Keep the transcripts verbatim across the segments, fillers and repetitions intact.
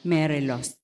Mary Lost.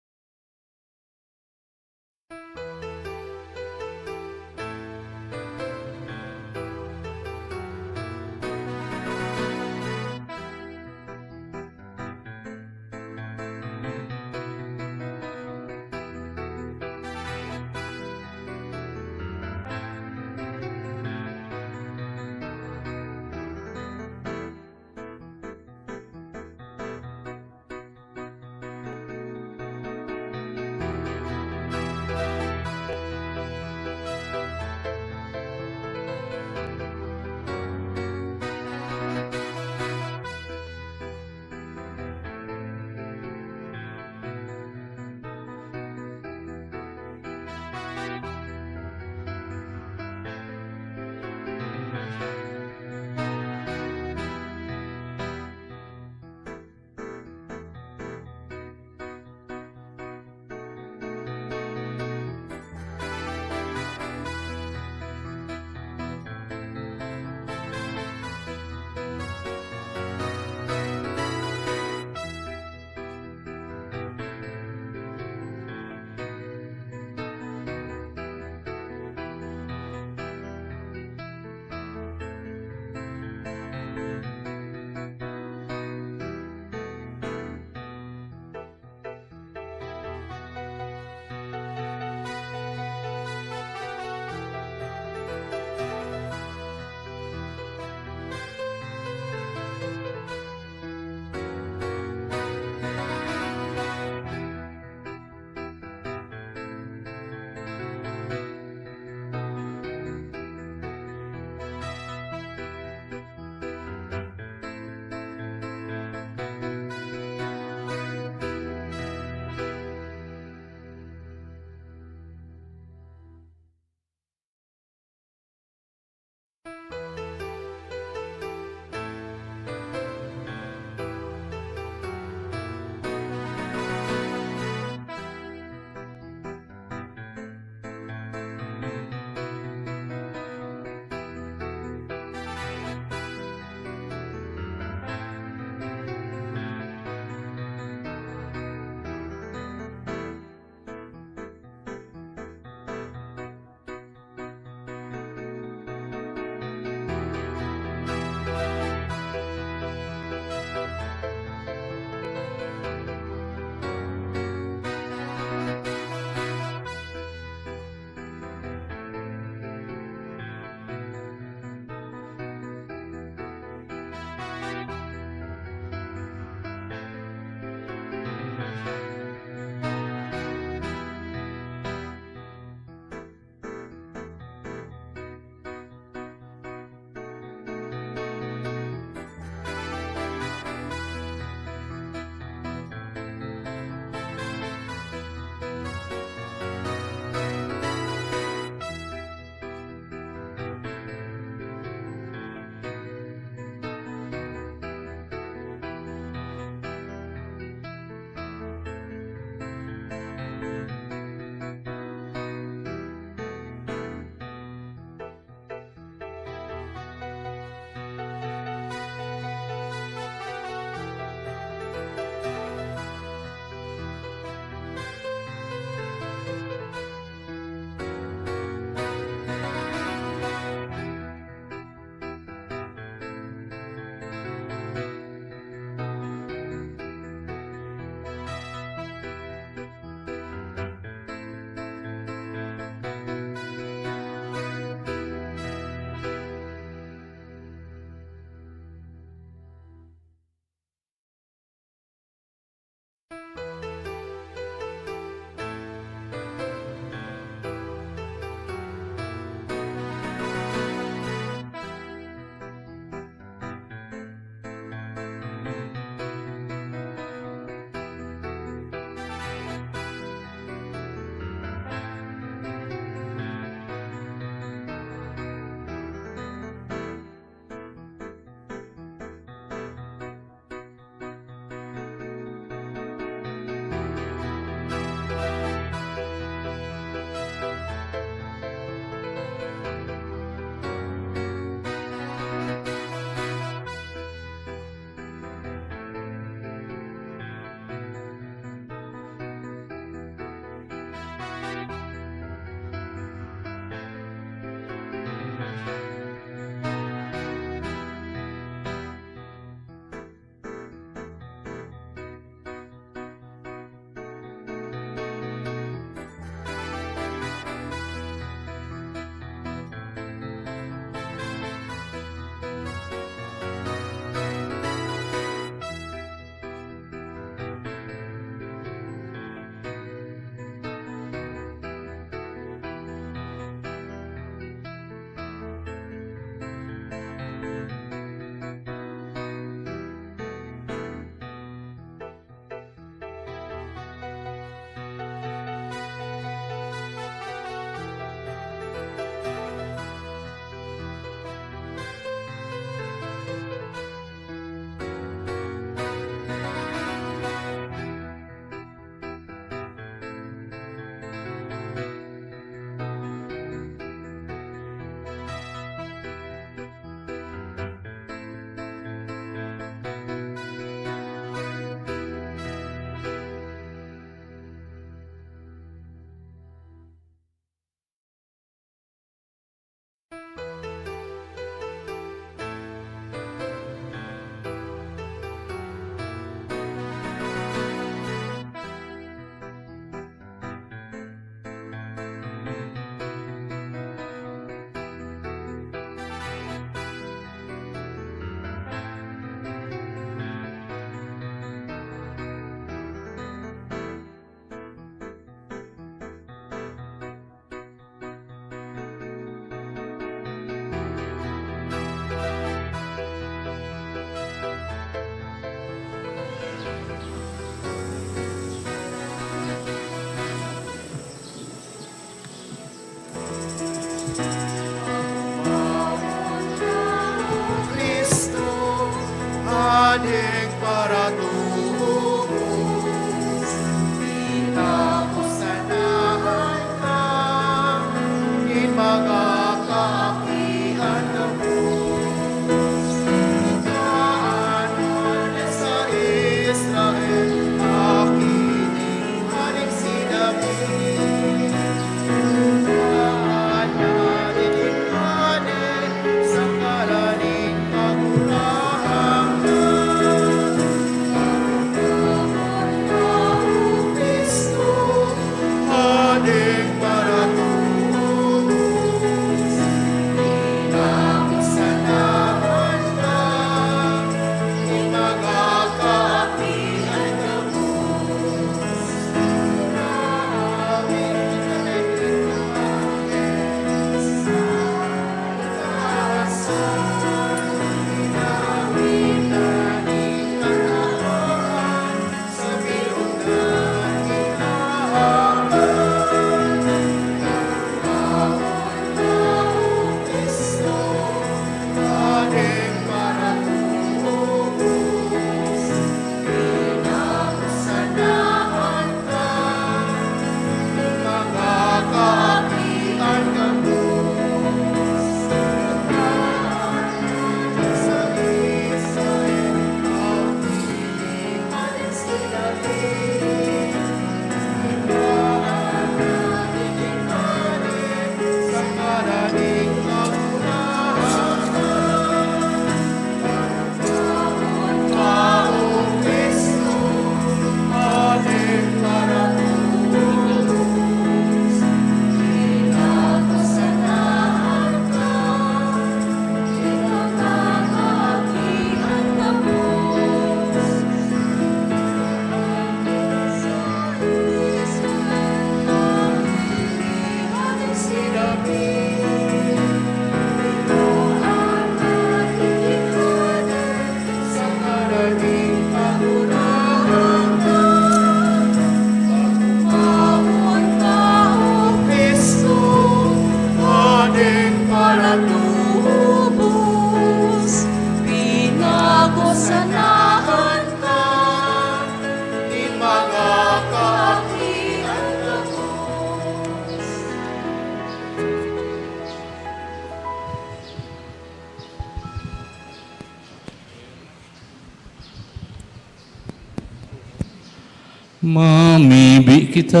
Mamibi kita,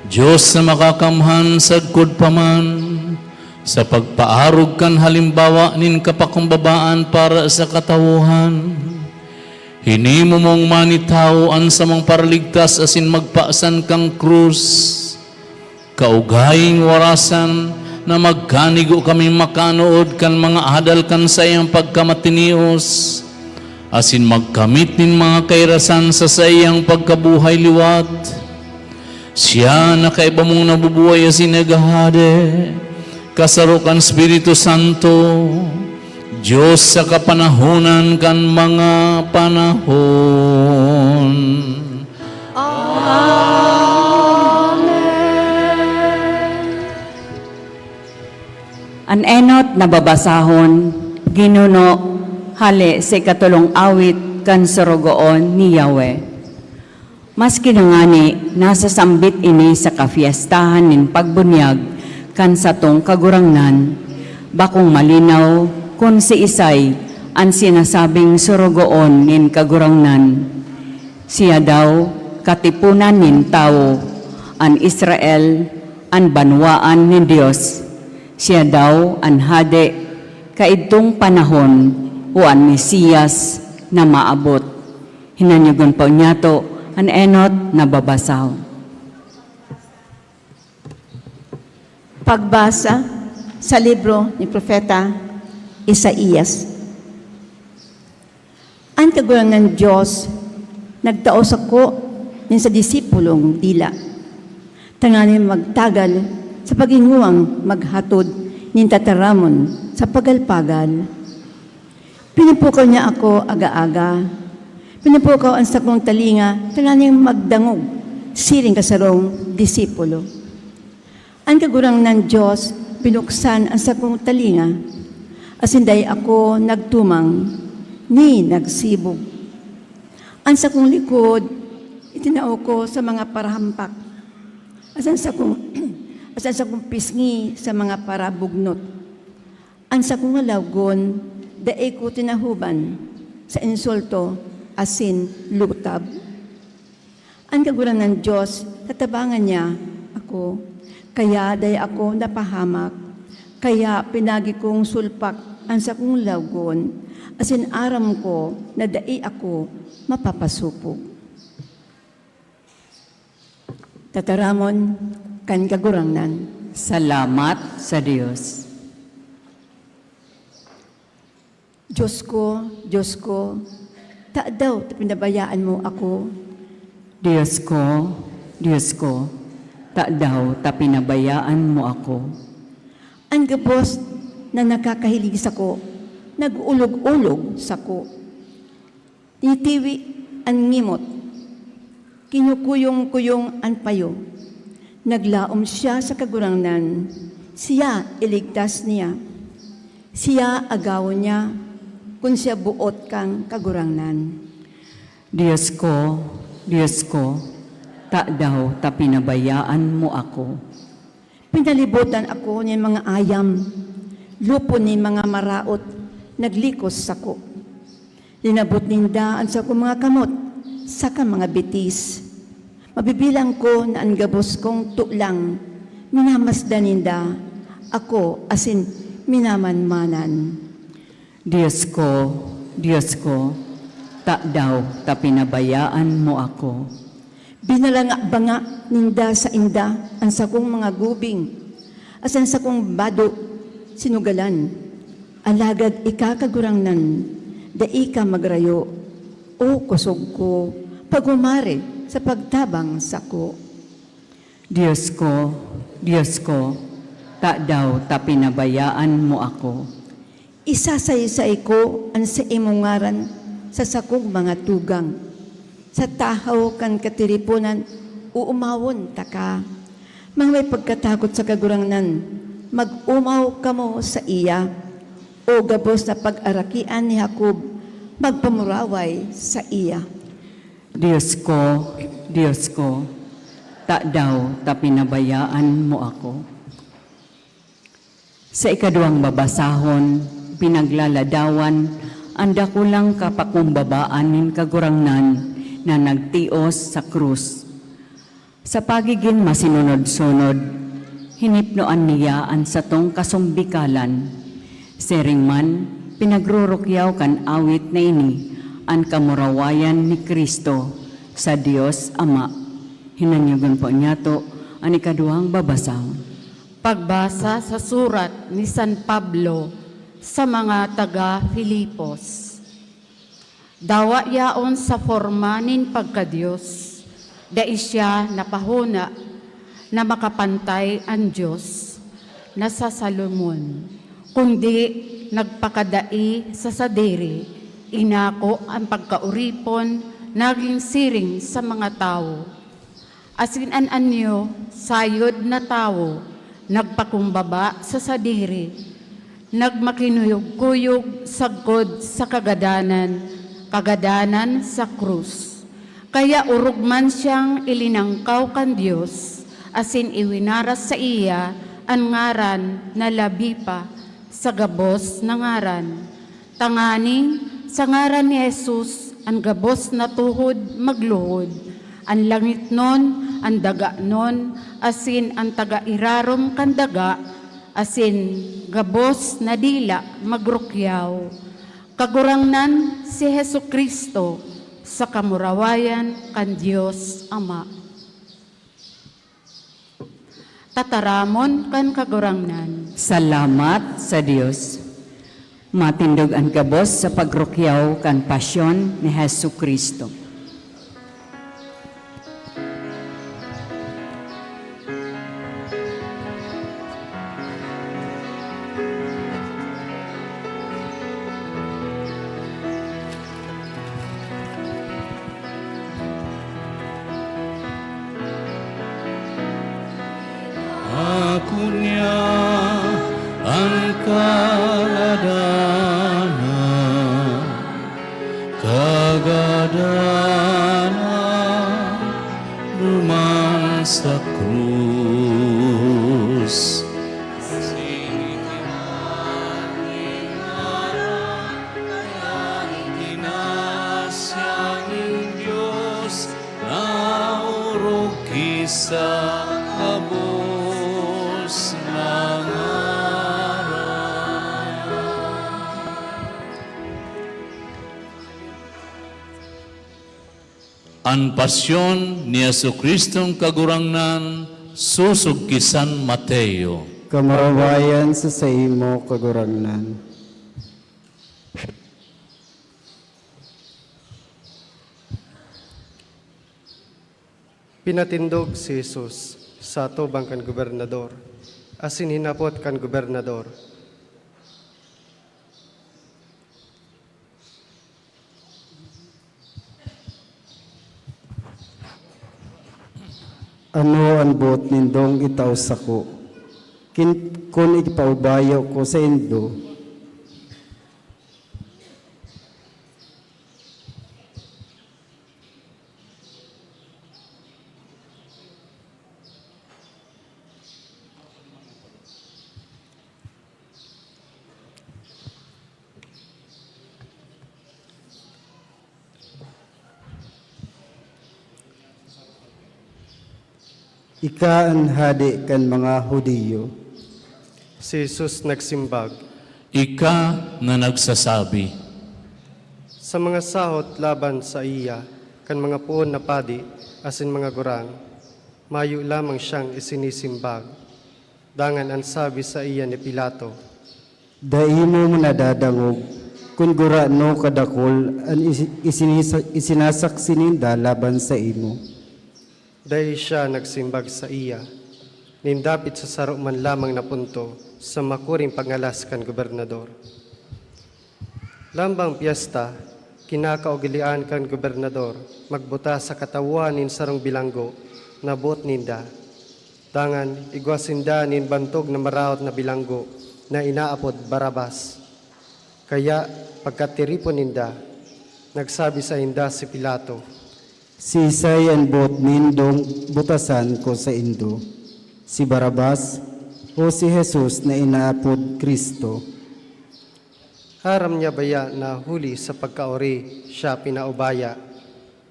Dios na makakamhan, sagkod pa man sa pagpaarog kan halimbawa nin kapakumbabaan para sa katawohan. Hinimo mong manitawo an samong paraligtas asin magpasan kan krus. Kaugayng warasan na magkanigo kami makanood kan mga adal kan saiyang pagkamatinios, asin magkamit nin mga kairasan sa saiyang pagkabuhay liwat. Siya na kaiba mong nabubuhay asin naghahade, kasaro kan Espiritu Santo, Dios sa kapanahonan kan mga panahon. Amen. An enot na babasahon, ginuno hale sa ikatolong awit kan sorogoon ni Yahweh. Maski na ngani nasasambit ini sa kafiestahan nin pagbunyag kan satong Kagurangnan, bakong malinaw kun siisay an sinasabing sorogoon nin Kagurangnan. Siya daw katiponan nin tawo, an Israel, an banwaan nin Dios. Siya daw an hade kaidtong panahon o an Mesiyas na maabot. Hinanyogon po niyato an enot na babasahon. Pagbasa sa libro ni Propeta Isaias. An Kagurangnan Dios nagtao sako nin sa disipulong dila, tanganing magtagal sa paghinguang maghatod nin tataramon sa pagalpagal. Pinupukaw niya ako aga-aga. Pinupukaw an sakong talinga tanganing magdangog siring ka sarong disipulo. An Kagurangnan Dios binuksan an sakong talinga, asin dai ako nagtumang ni nagsibog. An sakong likod itinao ko sa mga parahampak, asin sakong, asin sakong pisngi sa mga parabugnot. An sakong halawgon dai ko tinahoban sa insulto asin lutab. An Kagurangnan Dios tatabangan niya ako, kaya dai ako napahamak. Kaya pinagi kong sulpak an sakong lawgon, asin aram ko na dai ako mapapasopog. Tataramon kan Kagurangnan. Salamat sa Dios. Dios ko, Dios ko, tadaw ta pinabayaan mo ako? Dios ko, Dios ko, tadaw ta pinabayaan mo ako? An gabos na nakakahiling sako, nag-olog-olog sako. Tinitiwi an ngimot, kinukuyong-kuyong an payo. Naglaom siya sa Kagurangnan, siya iligtas niya. Siya agawon niya, kun siya boot kan Kagurangnan. Dios ko, Dios ko, tadaw ta pinabayaan mo ako? Pinalibotan ako nin mga ayam, lupon nin mga maraot naglikos sako. Linabot ninda an sakong mga kamot saka mga bitis. Mabibilang ko na an gabos kong tulang minamasdan ninda ako asin minamanmanan. Dios ko, Dios ko, tadaw ta pinabayaan mo ako? Binalanga-banga ninda sainda an sakong mga gubing, asin an sakong bado sinugalan. Alagad ika, Kagurangnan, dai ka magrayo. O kosog ko, paghumari sa pagtabang sako. Dios ko, Dios ko, tadaw ta pinabayaan mo ako? Isasaysay ko an saimong ngaran sa sakong mga tugang. Sa tahaw kan katiriponan, oomawon taka. Mga may pagkatakot sa Kagurangnan, mag-omaw kamo saiya. O gabos na pag-arakian ni Jacob, magpamuraway saiya. Dios ko, Dios ko, tadaw ta pinabayaan mo ako? Sa ikaduwang babasahon, pinaglaladawan an dakulang kapakumbabaan nin Kagurangnan na nagtios sa krus. Sa pagigin masinunod-sunod, hinipnoan niya an satong kasumbikalan. Siring man, pinagrurukyaw kan awit na ini an kamurawayan ni Cristo sa Dios Ama. Hinanyogon po niyato an ikaduwang babasahon. Pagbasa sa surat ni San Pablo sa mga taga Filipos. Dawa yaon sa forma nin pagka-Dios, dai siya napahona na makapantay an Dios na sa Solomon, kundi nagpakadai sa sadiri, inako an pagkaoripon, nagin siring sa mga tawo. Asin an anyo, sayod na tawo, nagpakumbaba sa sadiri, nagmakinuyog-kuyog sagkod sa kagadanan, kagadanan sa krus. Kaya orog man siyang ilinangkaw kan Dios, asin iwinaras saiya an ngaran na labi pa sa gabos na ngaran. Tanganing sa ngaran ni Jesus, an gabos na tuhod magluhod, an langitnon, an daganon, asin an taga irarom kan daga, asin gabos na dila magrukyaw. Kagurangnan si Jesu-Cristo, sa kamurawayan kan Dios Ama. Tataramon kan Kagurangnan. Salamat sa Dios. Matindog an gabos sa pagrukyaw kan pasyon ni Jesu-Cristo. Ako niya an kagadanan, kagadanan duman sa krus. Kaya itinasya nin Dios na orog ki sa gabos na ngaran. An pasyon ni Jesu-Cristong Kagurangnan sosog ki San Mateo. Kamurawayan sa saimo, Kagurangnan. Pinatindog si Jesus sa atubang kan gobernador, asin hinapot kan gobernador, "Ano an boot nindong itao sako? Kin-, kun ipaubayo ko saindo?" "Ika an hade kan mga Judio." Si Jesus nagsimbag, "Ika na nagsasabi." Sa mga sahot laban saiya kan mga poon na padi asin mga gurang, mayo lamang siyang isinisimbag. Dangan an sabi saiya ni Pilato, "Dai mo nadadangog kun gurano kadakul an isi-, isinisa-, isinasaksi ninda laban saimo?" Dai siya nagsimbag saiya nin dapit sa saro man lamang na punto sa makuring pangalas kan gobernador. Lambang pyesta, kinakaugalean kan gobernador magbuta sa katawhan nin sarong bilanggo na boot ninda. Dangan igwa sinda nin bantog na maraot na bilanggo na inaapod Barrabas. Kaya, pagkatiripon ninda, nagsabi sainda si Pilato, "Siisay an boot nindong butasan ko saindo, si Barrabas o si Jesus na inaapod Cristo?" Aram niya baya na huli sa pagkaori siya pinaubaya.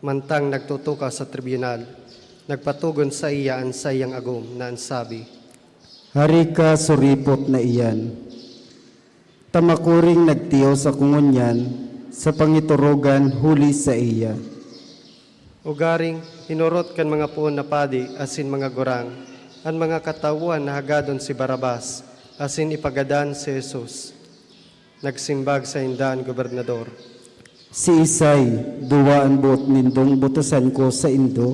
Mantang nagtutukaw sa tribunal, nagpatogon saiya an saiyang agom na an sabi, "Hari ka suripot na iyan. Ta makuring nagtios ako ngunyan sa pangiturugan huli saiya." Ugaring hinorot kan mga poon na padi asin mga gurang an mga katawoan na hagadon si Barrabas asin ipagadan si Jesus. Nagsimbag sainda an gobernador, "Siisay, duwa an boot nindong botosan ko saindo?"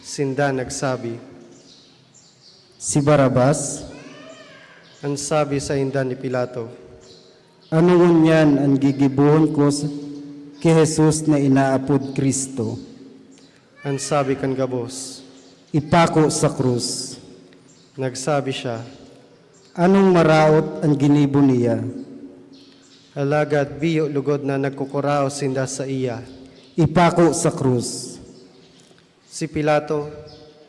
Sinda nagsabi, "Si Barrabas." An sabi sainda ni Pilato, "Ano ngunyan an gigibohon ko s-, ki Jesus na inaapod Cristo?" An sabi kan gabos, "Ipako sa krus." Nagsabi siya, "Anong maraot an ginibo niya?" Alagad biyo lugod na nagkukurahaw sinda saiya, "Ipako sa krus." Si Pilato,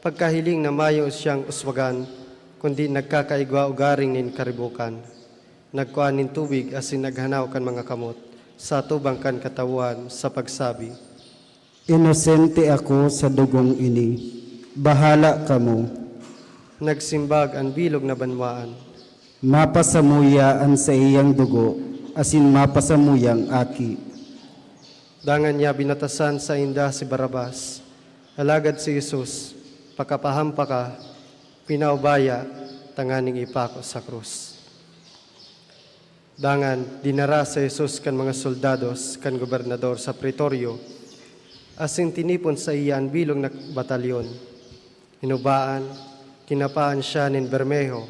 pagkahiling na mayo siyang uswagan, kundi nagkakaigwa ugaring nin karibokan, nagkua nin tubig asin naghanaw kan mga kamot sa atubang kan katawoan sa pagsabi, "Inosente ako sa dugong ini. Bahala kamo." Nagsimbag an bilog na banwaan, "Mapasamuya an saiyang dugo asin mapasamuyang aki." Dangan niya binatasan sainda si Barrabas, alagad si Jesus, pakapahampaka, pinaubaya tanganing ipako sa krus. Dangan dinara si Jesus kan mga soldados kan gobernador sa Pretorio, asin tinipon saiya an bilog na batalyon. Hinubaan, kinapaan siya nin bermeho,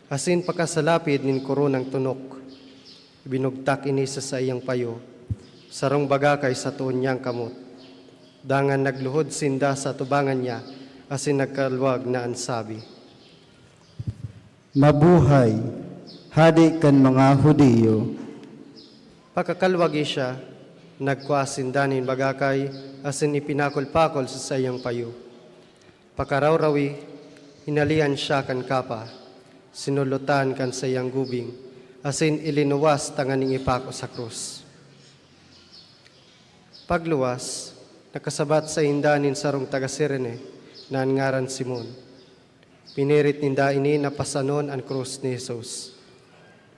asin pakasalapid nin koronang tunok. Ibinugtak ini sa saiyang payo, sarong bagakay sa too niyang kamot. Dangan nagluhod sinda sa atubangan niya asin nagkalwag na an sabi, "Mabuhay, Hade kan mga Judio!" Pakakalwagi siya, nagkua sinda nin bagakay asin ipinakol-pakol sa saiyang payo. Pakarawrawi, hinalean siya kan kapa, sinulotan kan saiyang gubing, asin ilinuwas tanganing ipako sa krus. Pagluwas, nakasabat sainda nin sarong taga Cirene na an ngaran Simon. Pinirit ninda ini na pasanon an krus ni Jesus.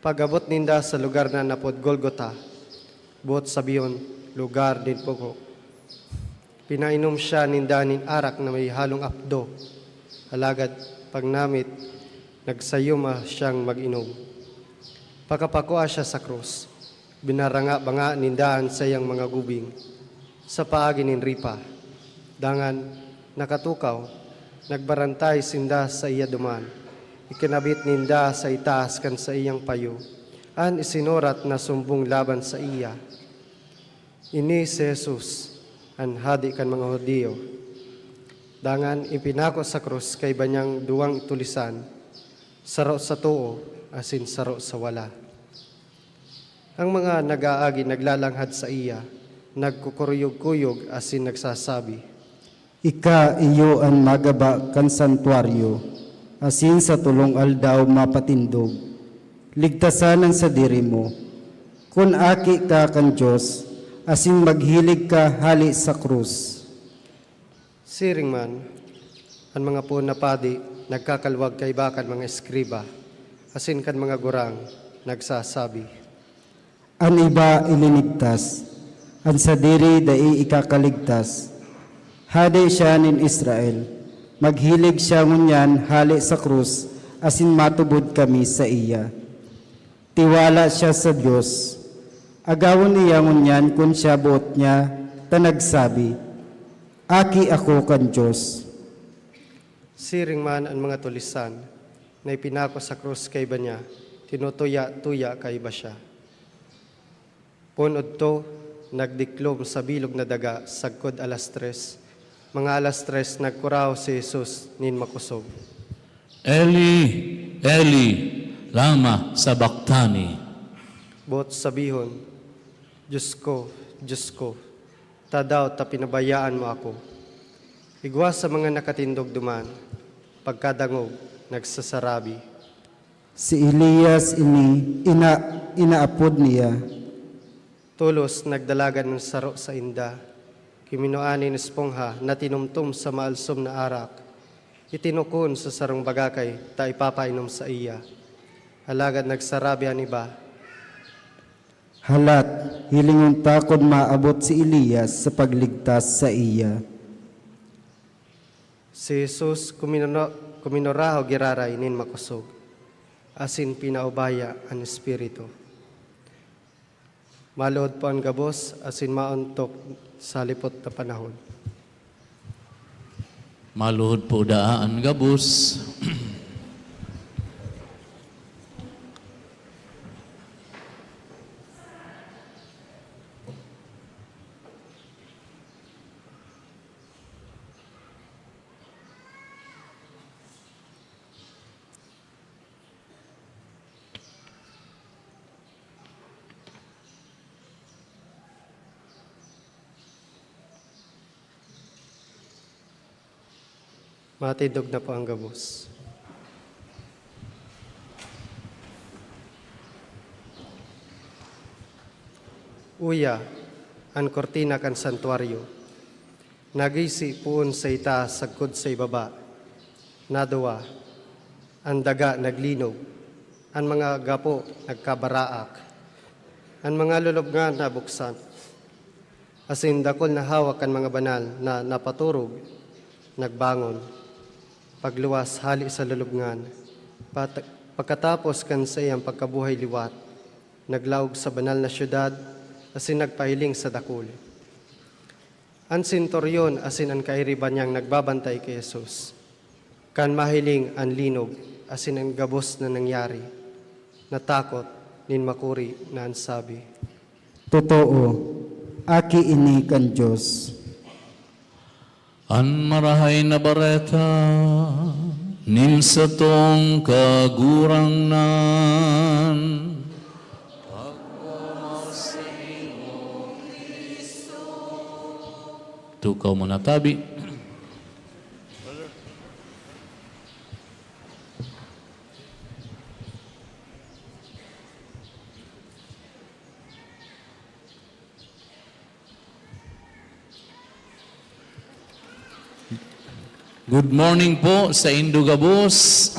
Pag-abot ninda sa lugar na napod Golgota, boot sabihon, "Lugar nin Pugho," pinainom siya ninda nin arak na may halong apdo. Alagad pagnamit, nagsayuma siyang mag-inom. Pakapakua siya sa krus, binaranga-banga ninda an saiyang mga gubing sa paagi nin ripa. Dangan, nakatukaw, nagbarantay sinda saiya duman. Ikinabit ninda sa itaas kan saiyang payo an isinurat na sumbong laban saiya, "Ini si Jesus, an Hade kan mga Judio." Dangan ipinako sa krus kaiba niyang duwang tulisan, saro sa too asin saro sa wala. Ang mga nag-aagi naglalanghad saiya, nagkukuyog-kuyog asin nagsasabi, "Ika iyo an magaba kan santuaryo, asin sa tolong aldaw mapatindog. Ligtasan an sadiri mo, kun aki ka kan Dios, asin maghilig ka hale sa krus." Siring man, an mga poon na padi nagkakalwag kaiba kan mga eskriba asin kan mga gurang, nagsasabi, "An iba ilinigtas, an sadiri dai ikakaligtas. Hade siya nin Israel. Maghilig siya ngunyan hale sa krus asin matubod kami saiya. Tiwala siya sa Dios. Agawon niya ngunyan kun siya boot niya ta nagsabi, 'Aki ako kan Dios.'" Siring man an mga tulisan na ipinako sa krus kaiba niya, tinutuya-tuya kaiba siya. Poon odto, nagdiklom sa bilog na daga sagkod alas tres. Mga alas tres, nagkurahaw si Jesus nin makosog, "Eli, Eli, lama sabachthani?" Boot sabihon, "Dios ko, Dios ko, tadaw ta pinabayaan mo ako?" Igwa sa mga nakatindog duman, pagkadangog, nagsasarabi, "Si Elias ini, ina-, inaapod niya." Tolos nagdalagan an saro sainda, Kiminuan nin espongha na tinumtom sa maalsom na arak, itinukon sa sarong bagakay ta ipapainom saiya. Alagad nagsarabi an iba, "Halat, hilingon ta kun maabot si Elias sa pagligtas saiya." Si Jesus kumino-, kuminurahaw giraray nin makosog, asin pinaubaya an espiritu. Maluhod po an gabos asin maontok sa halipot na panahon. Maluhod po daa an gabos. Matindog na po ang gabos. Uya, an kurtina kan santuaryo nagisi poon sa itaas sagkod sa ibaba. Naduwa, an daga naglinog, an mga gapo nagkabaraak, an mga lulubngan nabuksan, asin dakul na hawak kan mga banal na napaturog nagbangon, pagluwas hale sa lulubngan. Pat-, pagkatapos kan saiyang pagkabuhay liwat, naglaog sa banal na syudad asin nagpahiling sa dakul. An senturyon asin an kairiba niyang nagbabantay ki Jesus, kan mahiling an linog asin an gabos na nangyari, natakot nin makuri na an sabi, "Totoo, aki ini kan Dios." An Marahay na Bareta nin satong Kagurangnan. Tukaw mo na tabi. Good morning po saindo gabos.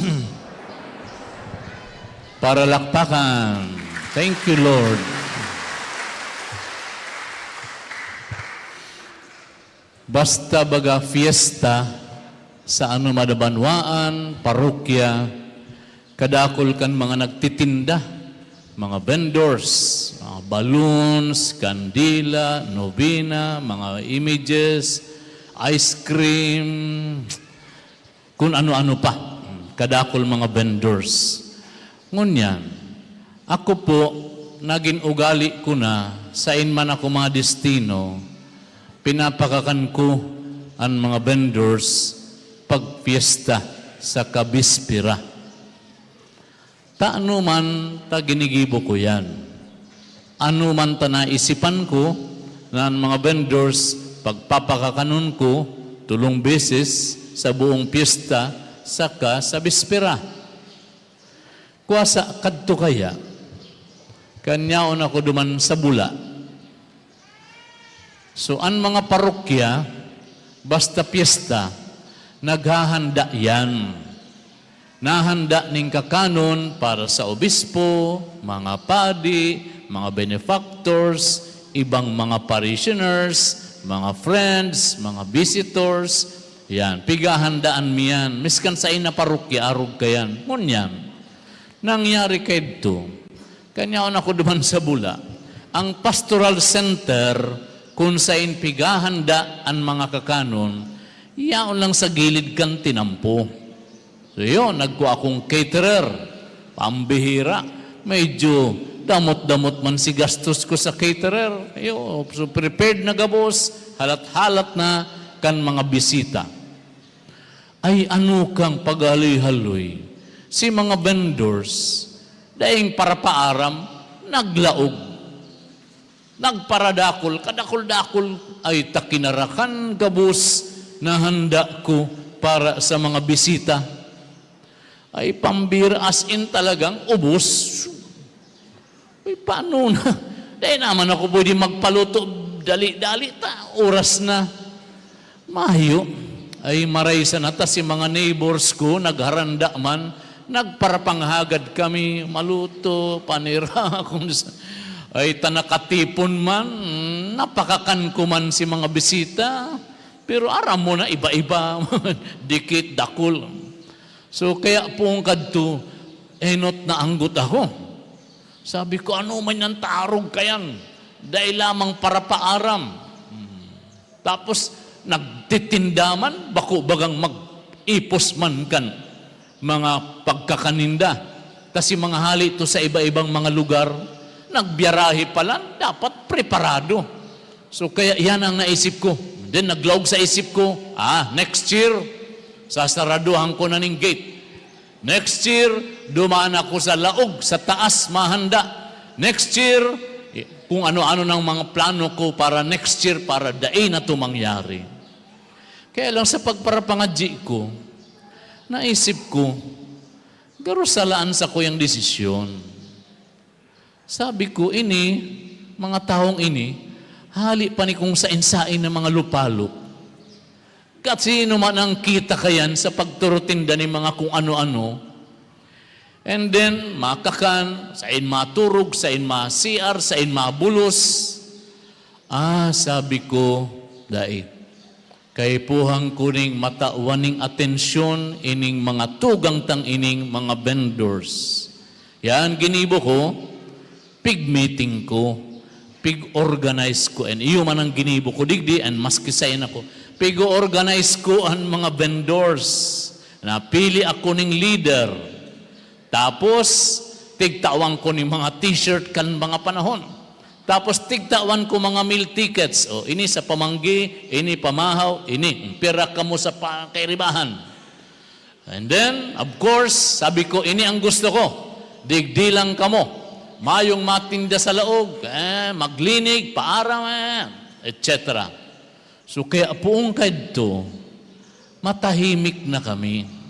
Paralakpakan. Thank you, Lord. Basta baga fiesta sa anoman na banwaan, parokya, kadakul kan mga nagtitinda, mga vendors, mga balloons, kandila, nobena, mga images, ice cream, kun ano-ano pa. Kadakul mga vendors. Ngunyan, ako po, nagin ugali ko na, saen man ako madestino, pinapakakan ko an mga vendors pag pyesta saka bispera. Ta ano man ta ginigibo ko yan? Ano man ta naisipan ko na an mga vendors pagpapakakanon ko tolong beses sa buong pyesta saka sa bispera? Kwa sa kadto kaya, kan yaon ako duman sa bula. So, an mga parokya, basta pyesta, naghahanda yan. Nahanda nin kakanon para sa obispo, mga padi, mga benefactors, ibang mga parishioners, mga friends, mga visitors. Yan, pighahandaan mi yan. Miskan saen na parokya, arog ka yan. Ngunyan, nangyari kaidto, kan yaon ako duman sa bula, ang pastoral center, kun saen pighahanda an mga kakanon, yaon lang sa gilid kan tinampo. So, yun, nagkua akong caterer. Pambihira. Medyo damot-damot man si gastos ko sa caterer. Yo, so prepared na gabos, halat-halat na kan mga bisita. Ay, ano kang paghaloy-haloy? Si mga vendors, daing parapaaram, naglaog. Nagparadakul, kadakul-dakul, ay ta kinarakan gabos na handa ko para sa mga bisita. Ay, pambira, as in, talagang ubos. Uy, paano na? Dai naman ako pwede magpaluto, dali-dali ta. Oras na. Mayo. Ay, maray sana ta si mga neighbors ko, nagharanda man, nagparapanghagad kami, maluto, panira, kung sa-, ay, ta nakatipon man, napakakan ko man si mga bisita. Pero aram mo na, iba-iba, dikit, dakul. So, kaya poon kadto, enot na anggot ako. Sabi ko, "Ano man yan, tarog kayan? Dai lamang para paaram." Hmm. Tapos, nagtitinda man, bako bagang mag-ipos man kan mga pagkakaninda. Ta si mga hali to sa iba-ibang mga lugar, nagbiyarahe pa lang, dapat preparado. So, kaya yan ang naisip ko. Then, naglaog sa isip ko, "Ah, next year, sasaraduhan ko na ning gate. Next year, dumaan ako sa laog, sa taas, mahanda. Next year, kung ano-ano ng mga plano ko para next year, para dai na to mangyari." Kaya lang sa pagparapangadyi ko, naisip ko, "Garo salaan sa kuyang desisyon." Sabi ko, "Ini, mga tawong ini, hali pa ni kung sain-sain na mga lupalop. Kasino man ang kita kayan sa pagturutinda ni mga kung ano-ano? And then, makakan, sain maturog, sain ma-C R, sain mabulos." "Ah," sabi ko, "dai. Kaipuhan ko ning matawan ning atensyon ining mga tugang tang ining mga vendors." Yan, ginibo ko, pig-meeting ko, pig-organize ko, and iyo man ang ginibo ko digdi, and maski sain ako, pig-organize ko an mga vendors. Napili ako ning leader. Tapos, tigtawan ko ning mga t-shirt kan mga panahon. Tapos, tigtawan ko mga meal tickets. O, ini sa pamanggi, ini pamahaw, ini. Pira kamo sa pa-, kairibahan. And then, of course, sabi ko, "Ini ang gusto ko. Digdi lang kamo. Mayong matinda sa laog, eh, maglinig, paaram, eh, et cetera." So, kaya poon kaidto, matahimik na kami.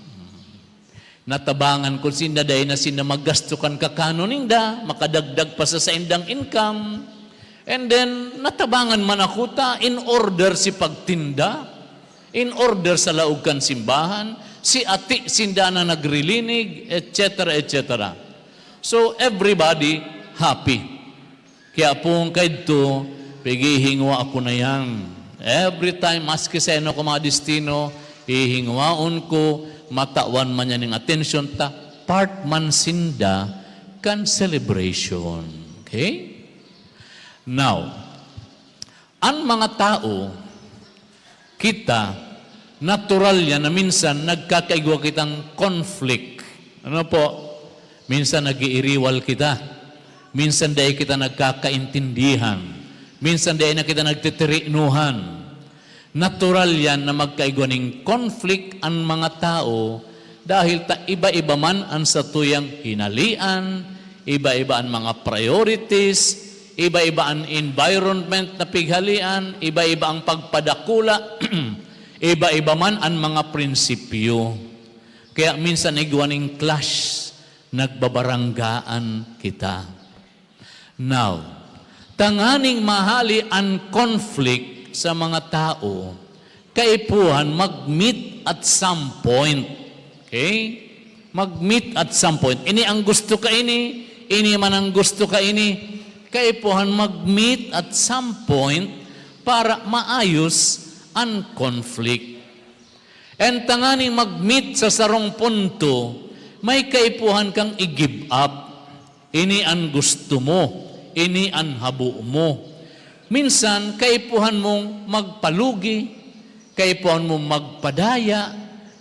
Natabangan ko sinda, dai na sinda maggasto kan kakanon ninda, makadagdag pa sa saindang income. And then, natabangan man ako ta in order si pagtinda, in order sa laog kan simbahan, si ati sinda na nagrilinig, et cetera, et cetera. So, everybody happy. Kaya poon kaidto, pighihingwa ko na yan. Every time, maski sa eno ko mga destino, hihingwaon ko, matawan man yan ning atensyon ta, part man sinda kan celebration. Okay? Now, an mga tao, kita, natural yan na minsan nagkakaigwa kitang conflict. Ano po? Minsan nag-iiriwal kita. Minsan dai kita nagkakaintindihan. Minsan dai na kita nagtitiriknohan. Natural yan na magkaigwa ning conflict an mga tao dahil ta iba-iba man an satuyang hinalian, iba-iba an mga priorities, iba-iba an environment na pighalian, iba-iba ang pagpadakula, iba-iba man an mga prinsipyo. Kaya minsan igwa ning clash, nagbabaranggaan kita. Now, tanganing mahali an conflict sa mga tao, kaipuhan mag-meet at some point. Okay? Mag-meet at some point. Ini ang gusto kaini, ini man ang gusto kaini. Kaipuhan mag-meet at some point para maayos an conflict. And tanganing mag-meet sa sarong punto, may kaipuhan kang i-give up. Ini an gusto mo, ini an habo mo. Minsan, kaipuhan mong magpalugi, kaipuhan mong magpadaya,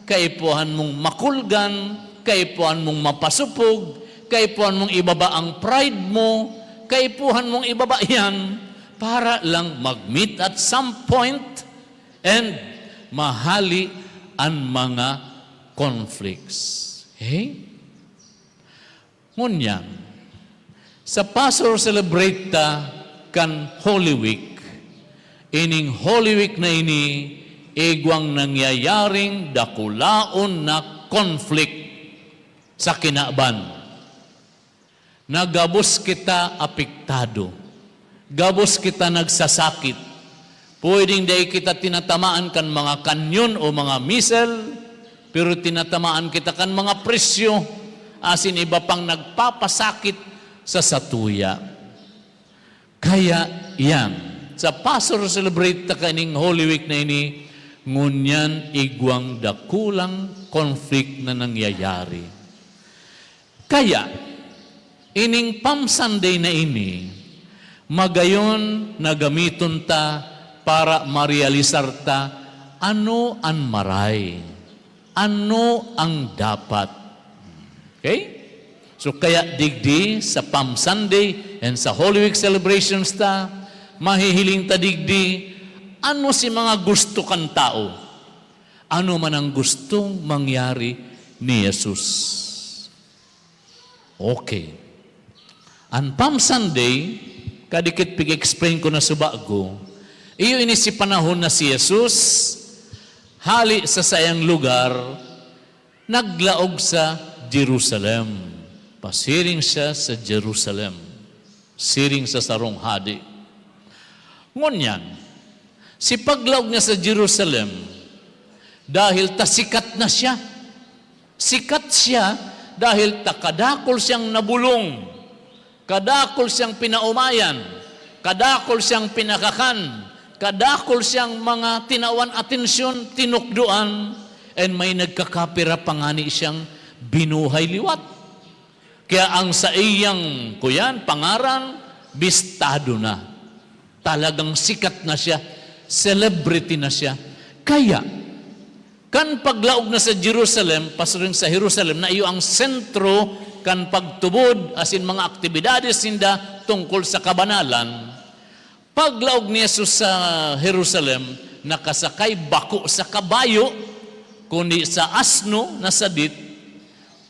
kaipuhan mong makulgan, kaipuhan mong mapasupog, kaipuhan mong ibaba ang pride mo, kaipuhan mong ibaba yan para lang mag-meet at some point and mahali an mga conflicts. Okay? Ngunyan, sa Passover celebrate ta kan Holy Week. Ining Holy Week na ini, igwang nangyayaring dakulaon na conflict sa kinaban. Na gabos kita apektado, gabos kita nagsasakit, Pwedeng dai kita tinatamaan kan mga kanyon o mga missile, pero tinatamaan kita kan mga presyo, asin iba pang nagpapasakit sa satuya. Kaya yan, sa Passover celebrate ta kaining Holy Week na ini, ngunyan igwang dakulang conflict na nangyayari. Kaya, ining Palm Sunday na ini, magayon na gamiton ta para marealisar ta ano an maray, ano ang dapat. Okay? So, kaya digdi sa Palm Sunday and sa Holy Week celebrations ta, mahihiling ta digdi, ano si mga gusto kan tao? Ano man ang gustong mangyari ni Jesus? Okay. An Palm Sunday, kadikit pig-explain ko na subago, iyo ini si panahon na si Jesus, hali sa saiyang lugar, naglaog sa Jerusalem. Pasiring siya sa Jerusalem, siring sa sarong hadi. Ngunyan, si paglaog niya sa Jerusalem, dahil ta sikat na siya. Sikat siya dahil ta kadakul siyang nabulong, kadakul siyang pinaomayan, kadakul siyang pinakakan, kadakul siyang mga tinawan atensyon, tinukdoan, and may nagkakapira pa ngani siyang binuhay liwat. Kaya ang saiyang, kuyan, pangaran, bistado na. Talagang sikat na siya, celebrity na siya. Kaya, kan paglaog na sa Jerusalem, pasiring sa Jerusalem, na iyo ang sentro kan pagtubod, asin mga aktibidades ninda tungkol sa kabanalan. Paglaog ni Jesus sa Jerusalem, nakasakay bako sa kabayo, kundi sa asno na sadit,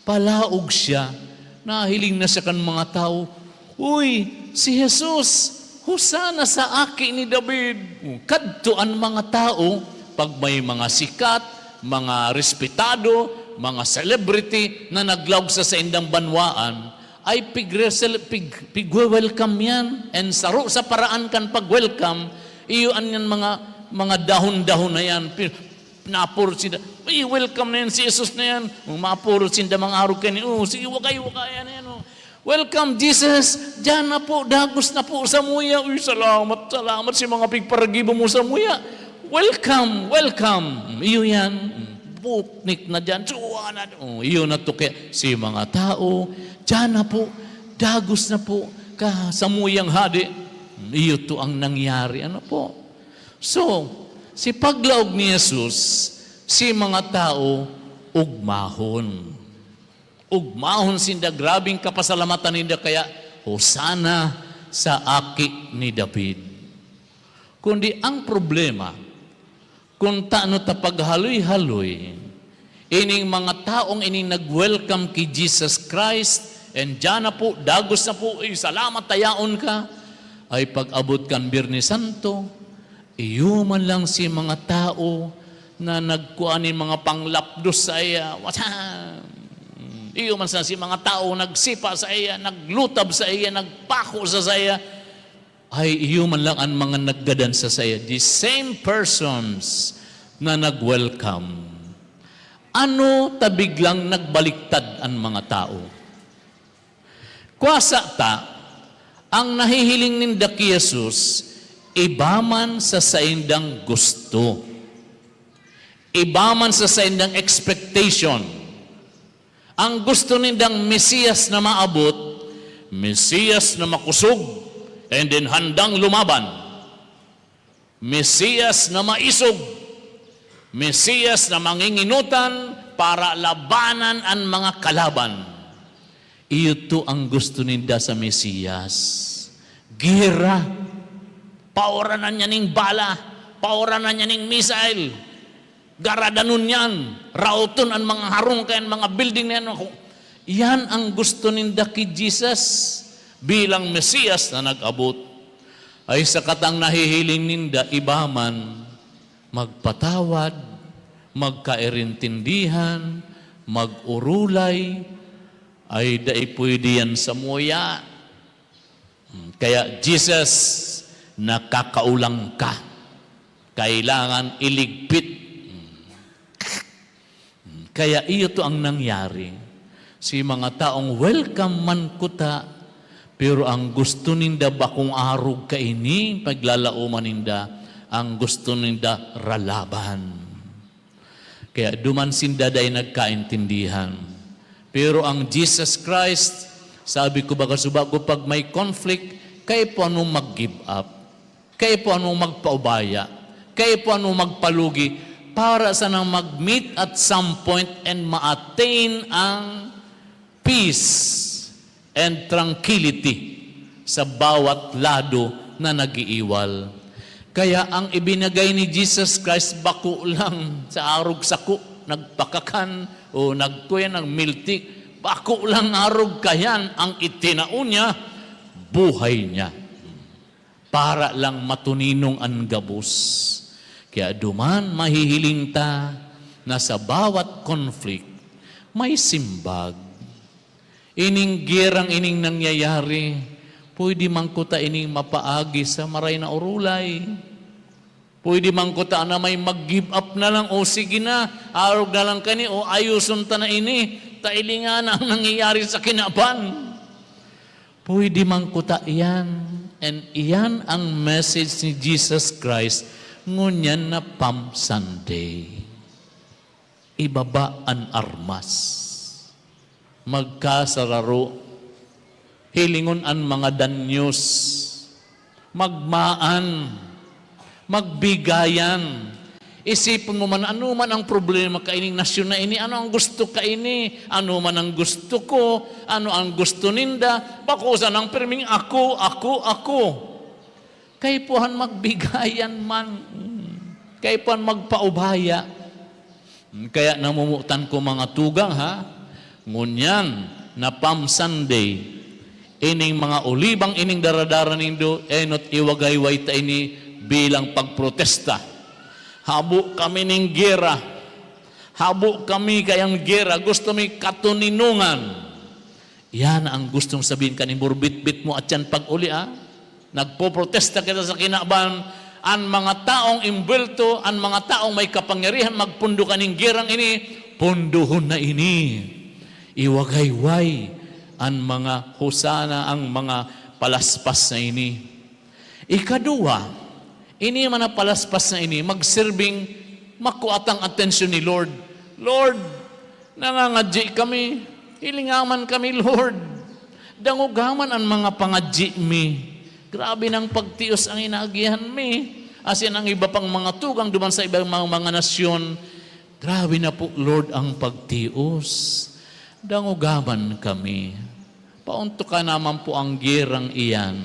palaog siya. Nahiling na siya kan mga tawo, "Uy, si Jesus! Hosana sa Aki ni David!" Kadto an mga tawo, pag may mga sikat, mga respetado, mga celebrity na naglaog sa saindang banwaan, ay pigresel-, pig-, pigwe-welcome yan. And saro sa paraan kan pag-welcome, iyo an yan mga, mga dahon-dahon na yan. Pi-, napurot sinda, "Uy, welcome na yan si Jesus na yan." Ang mapurot sinda, mga arog kaini, "Oh, sige, wakay, wakay, ano yan, oh. Welcome, Jesus. Diyan na po, dagos na po sa muya." "Uy, salamat, salamat sa mga pigparagibo mo sa muya. Welcome, welcome." Iyo yan. Buknik na diyan. Suwa na. Oh, iyo na to kaya si mga tao. Diyan na po. Dagos na po ka sa muyang hadi. Iyo to ang nangyari. Ano po? So, si paglaog ni Jesus, si mga tao ugmahon. Ugmahon sinda, grabing kapasalamatan ninda kaya, "Hosana sa Aki ni David." Kundi ang problema, kun tano ta paghaloy-haloy, ining mga taong ining nag-welcome ki Jesus Christ, and diyan na po, dagos na po, "Uy, salamat, tayaon ka." Ay pag-abot kan Biyernes Santo, iyo man lang si mga tao na nagkua nin mga panglapdos saiya. Wasa-, iyo man sa si mga tao nagsipa saiya, naglutab saiya, nagpako sa saiya. Ay, iyo man lang an mga naggadan sa saiya. The same persons na nag-welcome. Ano ta biglang nagbaliktad an mga tao? Kwasa ta, ang nahihiling ninda ki Jesus, iba man sa saindang gusto. Iba man sa saindang expectation. Ang gusto nindang Mesiyas na maabot, Mesiyas na makosog, and then handang lumaban. Mesiyas na maisog, Mesiyas na mangingenotan para labanan an mga kalaban. Iyo to ang gusto ninda sa Mesiyas. Gera. Pauranan niya ning bala, pauranan niya ning missile. Garadanon niyan, raoton an mga harong kan mga building na yan. Yan ang gusto ninda ki Jesus bilang Mesiyas na nag-abot. Ay, sa katang nahihiling ninda, iba man, magpatawad, magkairintindihan, mag-orolay, ay dai pwede yan sa muya. Hmm, kaya, "Jesus, nakakaulang ka." Kailangan iligpit. Kaya iyo to ang nangyari. Si mga taong welcome man kuta, pero ang gusto ninda bakong arog kaini, paglalaoman ninda, ang gusto ninda ralaban. Kaya duman sinda dai nagkaintindihan. Pero ang Jesus Christ, sabi ko, baga suba ko, pag may conflict, kaipuhan mong mag-give up. Kaipuhan mong magpaubaya. Kaipuhan mong magpalugi para sanang mag-meet at some point and ma-attain ang peace and tranquility sa bawat lado na nag-iiwal. Kaya ang ibinigay ni Jesus Christ bako lang sa arog sako, nagpakakan o nagkuya ng miltik, bako lang arog kayan ang itinao niya, buhay niya. Para lang matuninong an gabos. Kaya duman mahihiling ta na sa bawat conflict, may simbag. Ining gerang ining nangyayari, pwede man kuta ining mapaagi sa maray na orolay. Pwede man kuta na may mag-give up na lang, "O sige na, arog na lang kani, o ayoson ta na ini, ta ili ngana ang nangyayari sa kinaban." Pwede man kuta iyan. And iyan ang message ni Jesus Christ ngunyan na Palm Sunday. Ibaba an armas. Magkasararo. Hilingon an mga danyos. Magmaan. Magbigayan. Isipon mo man, ano man ang problema kaining nasyon na ini? Ano ang gusto kaini? Ano man ang gusto ko? Ano ang gusto ninda? Bako sanang pirming ako, ako, ako. Kaipuhan magbigayan man. Mm. Kaipuhan magpaubaya. Mm, kaya namomotan ko, mga tugang, ha? Ngunyan na Palm Sunday, ining mga olibang ining daradara nindo, enot iwagayway ta ini bilang pagprotesta. Habo kami ning gera. Habo kami kayang gera. Gusto mi katoninongan. Yan ang gustong sabihin kan imbor, bitbit mo at yan pag-uli, ah. Nagpoprotesta kita sa kinaban, an mga taong imbwelto, an mga taong may kapangyarihan magpundo kaning gerang ini, pundohon na ini. Iwagayway an mga hosana, ang mga palaspas na ini. Ikaduwa, ini man na palaspas na ini, magserbing makuatang atensyon ni Lord. "Lord, nangangadyi kami. Hilinga man kami, Lord. Dangoga man an mga pangadyi mi. Grabe nang pagtios ang inaagihan mi." Asin ang iba pang mga tugang duman sa ibang mga, mga nasyon, "Grabe na po, Lord, ang pagtios. Dangoga man kami. Paontoka naman po ang gerang iyan."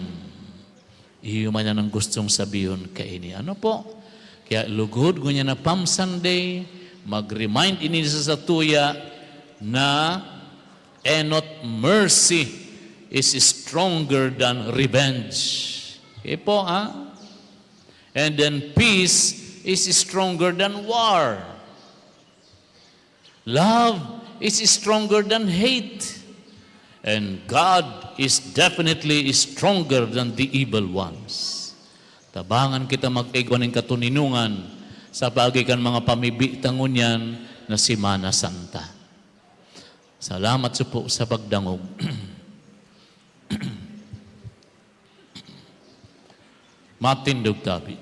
Iyo man yan ang gustong sabihon kaini. Ano po? Kaya lugod ngunyan na Palm Sunday, mag-remind ini sa satuya na enot mercy is stronger than revenge. Okay po, ha? And then peace is stronger than war. Love is stronger than hate. And God is definitely stronger than the evil ones. Tabangan kita magkaigwa nin katoninongan sa paagi kan mga pamibi ta ngunyan na Semana Santa. Salamat sa po sa pagdangog. Matindog tabi.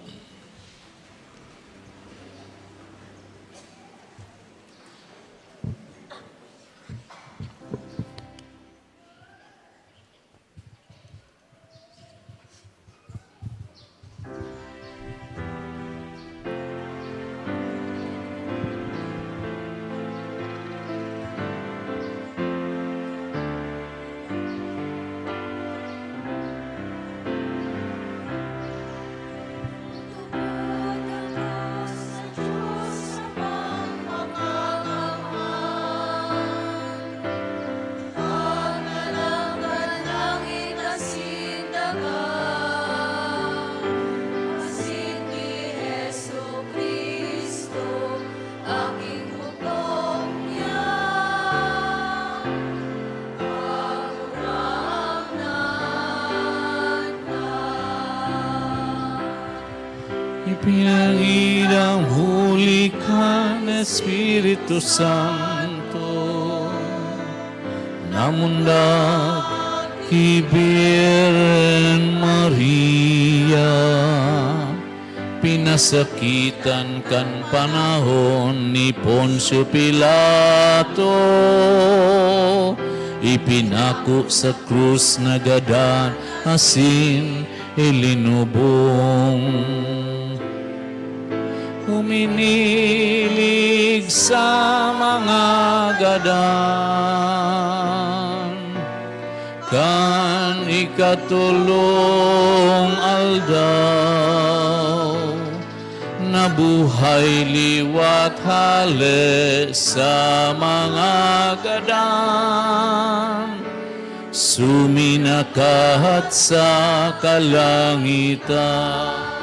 Ipinangi- Espiritu Santo, namundag ki Birhen Maria, pinasakitan kan panahon ni Poncio Pilato, ipinako sa krus, nagadan asin ilinubong. Huminilig sa mga gadan. Kan ikatolong aldaw, nabuhay liwat hale sa mga gadan, suminakat sa kalangitan.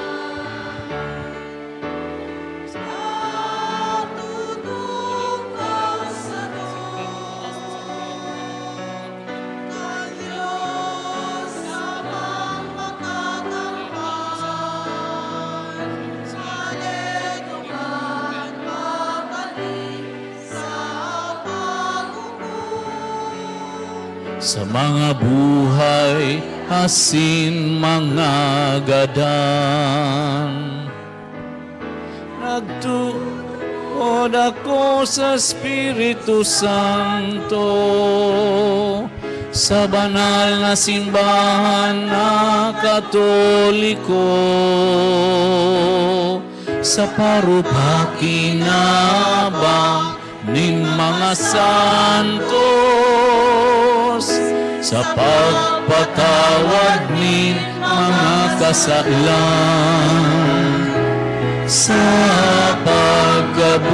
Sa mga buhay asin mga gadan. Nagtuod ako sa Espiritu Santo, sa banal na simbahan na Katoliko, sa parupakinabang nin mga santos, sa pagpatawad nin mga kasalan, sa pagkabuhay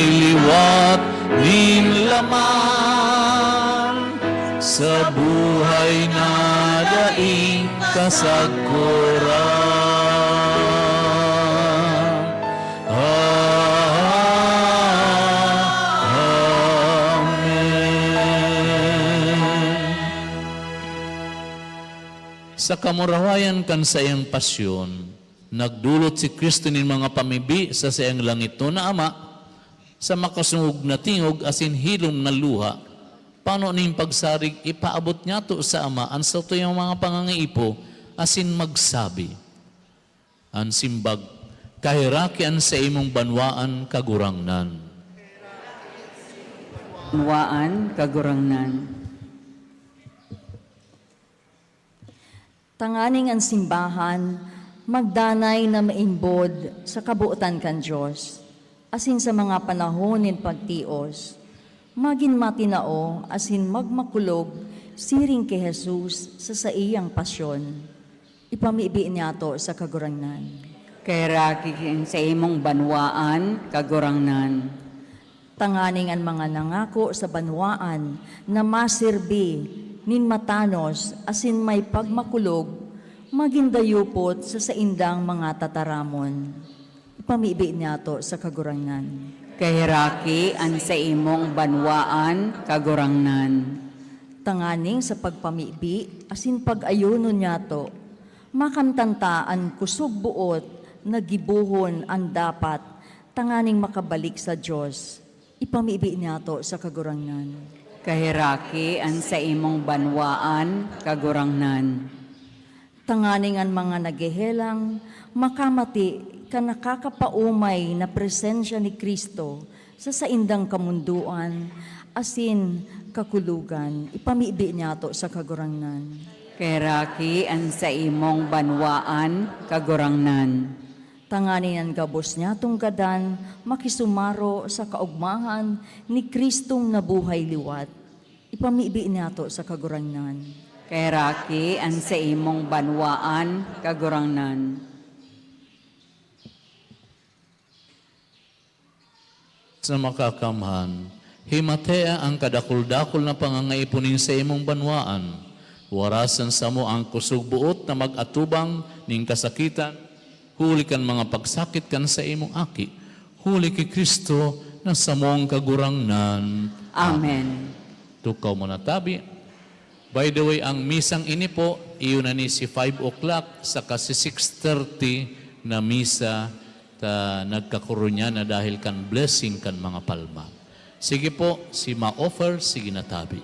liwat nin laman, sa buhay na daing kasagkoran. Amen. Sa kamurawayan kan saiyang pasyon, nagdolot si Cristo nin mga pamibi sa saiyang langitnon na Ama, sa makasongog na tingog asin hilom na luha, pano nin pagsarig ipaabot niyato sa Ama an satuyang mga pangangaipo asin magsabi, An simbag, "Kaheraki an saimong banwaan, Kagurangnan." Banwaan, Kagurangnan. Tanganing an simbahan magdanay na maimbod sa kabotan kan Dios, asin sa mga panahon nin pagtios, magin matinao asin magmakulog siring ki Jesus sa saiyang pasyon. Ipamibi niyato sa Kagurangnan. Kaheraki an saimong banwaan, Kagurangnan. Tanganing an mga nangako sa banwaan na maserbi nin matanos asin may pagmakulog, magin dayupot sa saindang mga tataramon. Ipamibi niyato sa Kagurangnan. Kaheraki an saimong banwaan, Kagurangnan. Tanganing sa pagpamibi asin pag-ayunon niyato, makamtan ta an kusog boot na gibohon an dapat tanganing makabalik sa Dios. Ipamibi niyato sa Kagurangnan. Kaheraki an saimong banwaan, Kagurangnan. Tanganing an mga naghehelang makamati kan nakakapaomay na presensya ni Cristo sa saindang kamondoan asin kakulogan, ipamibi niyato sa Kagurangnan. Kaheraki an saimong banwaan, Kagurangnan. Tanganing an gabos niyatong gadan makisumaro sa kaogmahan ni Cristong nabuhay liwat, ipamibi niyato sa Kagurangnan. Kaheraki an saimong banwaan, Kagurangnan. Sa Makakamhan, himatea an kadakul-dakul na pangangaipo nin saimong banwaan. Warasan samo an kusog boot na mag-atubang nin kasakitan, huli kan mga pagsakit kan saimong Aki, huli ki Cristo na samong Kagurangnan. Amen. Tukaw mo na tabi. By the way, ang misang ini po, iyo na ni si five o'clock, saka si six thirty na misa. ta nagkakoronyan na dahil kan blessing kan mga palma. Sige po, si ma-offer, sige na tabi.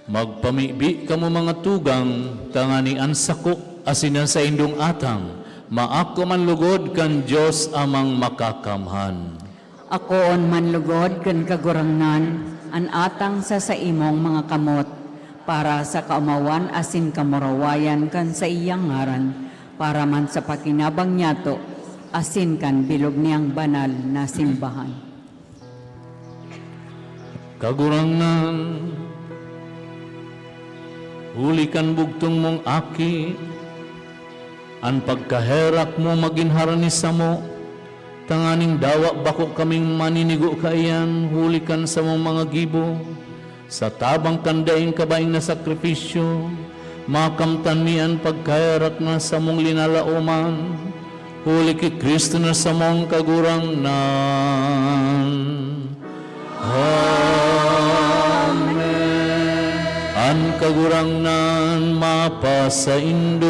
Magpamibi kamo, mga tugang, tangani an sako asin an saindong atang maako man lugod kan Dios Amang Makakamhan. Akoon man lugod kan Kagurangnan an atang sa saimong mga kamot, para sa kaomawan asin kamurawayan kan saiyang ngaran, para man sa pakinabang niyato asin kan bilog niyang banal na simbahan. Kagurangnan, huli kan bugtong mong Aki, an pagkaherak mo magin harani samo, tanganing dawa bako kaming maninigo kaiyan huli kan samong mga gibo. Sa tabang kan daing kabaing na sakripisyo, makamtan mi an pagkaherak na samong linalaoman, huli ki Cristo na samong Kagurangnan. Amen. An Kagurangnan mapasaindo.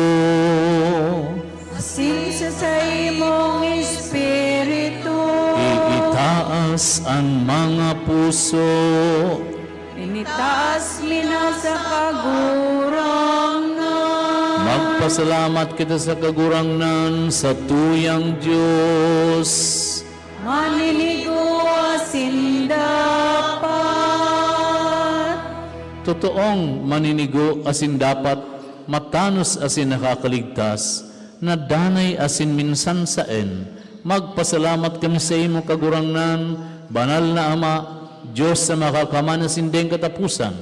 Asin sa saimong espiritu. Iitaas an mga puso. Initaas mi na sa Kagurangnan. Magpasalamat kita sa Kagurangnan, sa tuyang Dios. Maninigo asin dapat. Totoong maninigo asin dapat, matanos asin nakakaligtas, na danay asin minsan saen. Magpasalamat kami saimo, Kagurangnan, Banal na Ama, Dios na makakamana sindeng kataposan.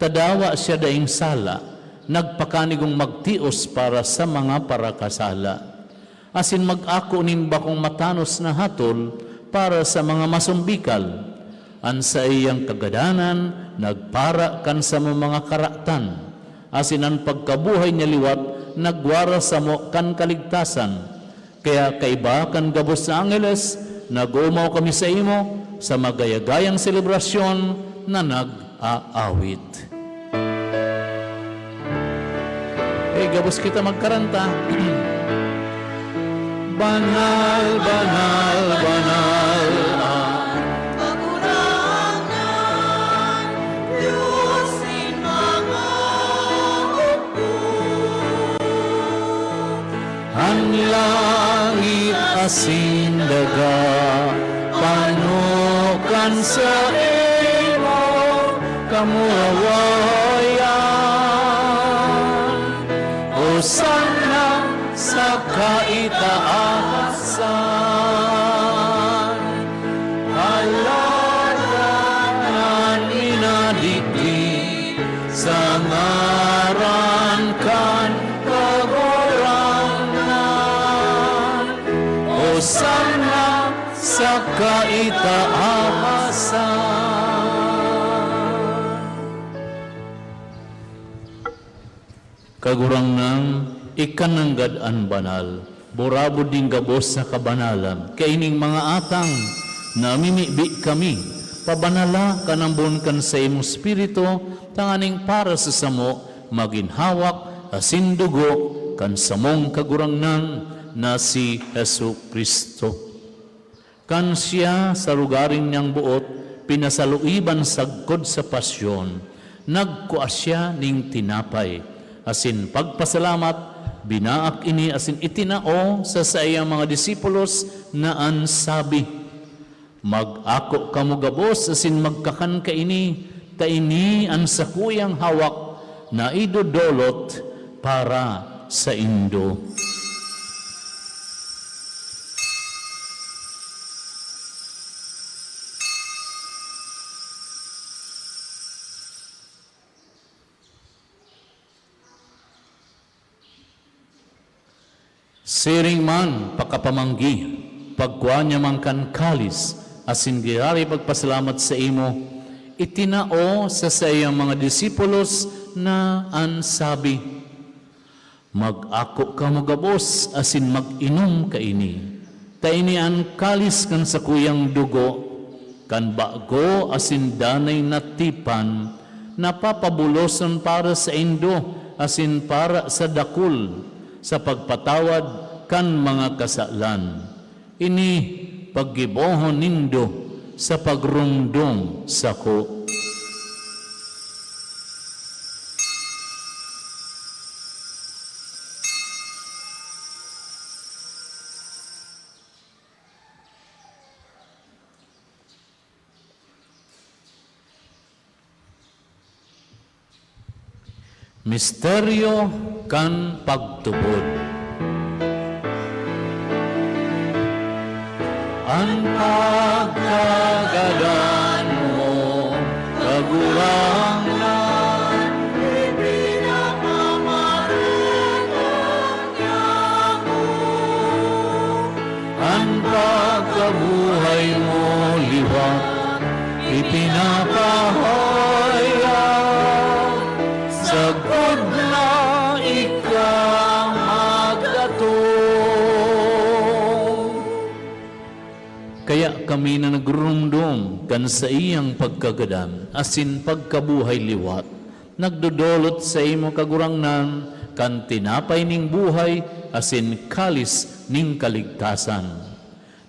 Ta dawa siya daing sala, nagpakanigong magtios para sa mga parakasala, asin mag-ako nin bakong matanos na hatol para sa mga masumbikal. An saiyang kagadanan nagpara kan samong mga karatan, asin an pagkabuhay niya liwat nagwara samo kan kaligtasan. Kaya kaiba kan gabos na angheles, nag-oomaw kami saimo sa magayagayang selebrasyon na nag-aawit. Eh, gabos kita magkaranta. Banal, banal, banal ang Kagurangnan, Dios nin mga hukbo. An langit asin daga, pano kan saimo kamurawayan. Hosanna sa kaitaasan. Alagad an minadigdi sa ngaran kan Kagurangnan. Hosanna sa kaitaasan. Kagurangnan, ika nanggad an banal, burabod nin gabos na kabanalan. Kaining mga atang, namimibi kami, pabanala kan ambon kan saimong Espiritu, tanganing para sa samo, magin hawak asin dugo kan samong Kagurangnan na si Jesu-Cristo. Kan siya sa lugaring niyang boot pinasaluiban sagkod sa pasyon, nagkua siya nin tinapay, asin pagpasalamat, binaak ini asin itinao sa saiyang mga disipulos na an sabi, "Mag-ako kamo gabos asin magkakan kaini, ta ini an sakuyang hawak na idodolot para saindo." Siring man pakapamanggi, pagkua niya man kan kalis, asin girari pagpasalamat saimo, itinao sa saiyang mga disipulos na an sabi, "Mag-ako kamo gabos asin mag-inom kaini, ta ini an kalis kan sakuyang dugo, kan bago asin danay na tipan, na papabuloson para saindo asin para sa dakul sa pagpatawad kan mga kasalan. Ini paggibohon nindo sa pagromdom sako." Misteryo kan pagtubod. An pagkagadan mo Kami na nagrurumdom kan saiyang pagkagadan asin pagkabuhay liwat, nagdodolot saimo, Kagurangnan, kan tinapay ning buhay asin kalis ning kaligtasan.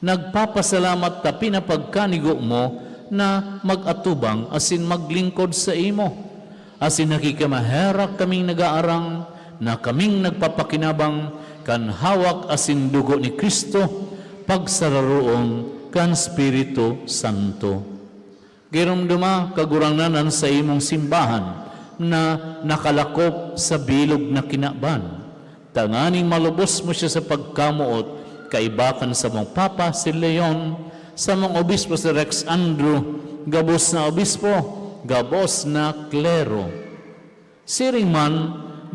Nagpapasalamat ta pinapagkanigo mo na mag-atubang asin maglingkod saimo. Asin nakikimaherak kaming nag-aarang na kaming nagpapakinabang kan hawak asin dugo ni Cristo, pagsararoon kan Espiritu Santo. Giromdoma, Kagurangnan, an saimong simbahan na nakalakop sa bilog na kinaban, tanganing malubos mo siya sa pagkamoot, kaiba kan samong Papa, si Leon, samong Obispo, si Rex Andrew, gabos na obispo, gabos na klero. Siring man,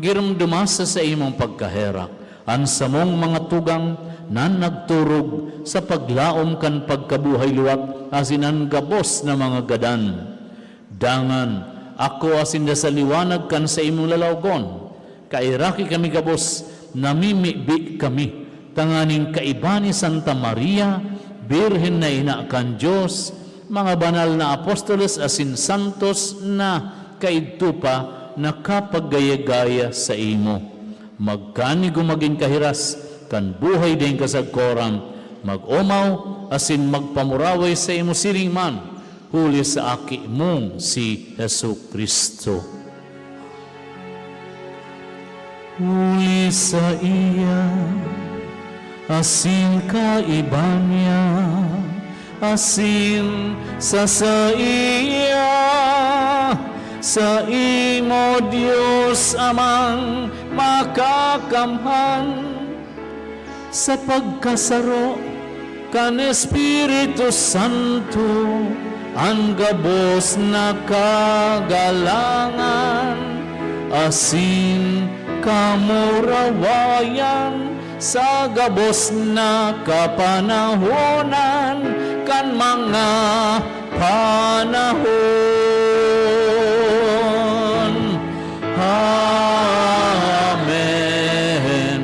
giromdoma sa saimong pagkaherak an samong mga tugang na nagturog sa paglaom kan pagkabuhay liwat asin an gabos na mga gadan. Dangan, ako asin da sa liwanag kan saimong lalawgon, kairaki kami gabos, namimibi kami, tanganing kaiba ni Santa Maria, Birhen na Ina kan Dios, mga banal na apostoles asin santos na kaidto pa nakapagaya-gaya saimo. Magkanigo magin kahiras kan buhay daing kasagkoran, mag-omaw asin magpamuraway saimo siring man, huli sa Aki mong si Jesu-Cristo. Huli saiya, asin kaiba niya, asin sa saiya, saimo, Dios Amang Makakamhan, sa pagkasaro kan Espiritu Santo, an gabos na kagalangan asin kamurawayan sa gabos na kapanahonan kan mga panahon. Amen. Amen.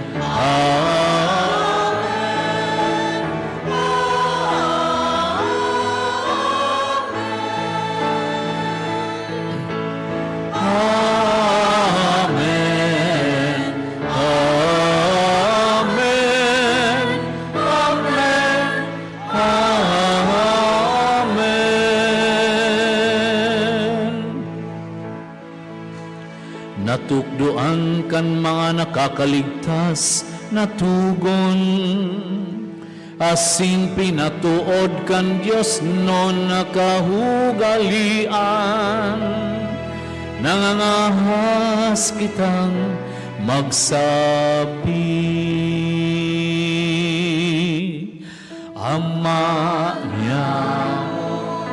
Amen. Amen. Amen. Amen. Natukdoan kan mga nakakaligtas na togon, asin pinatood kan Dios non na kahugalean. Nangangahas kitang magsabi, Ama niamo,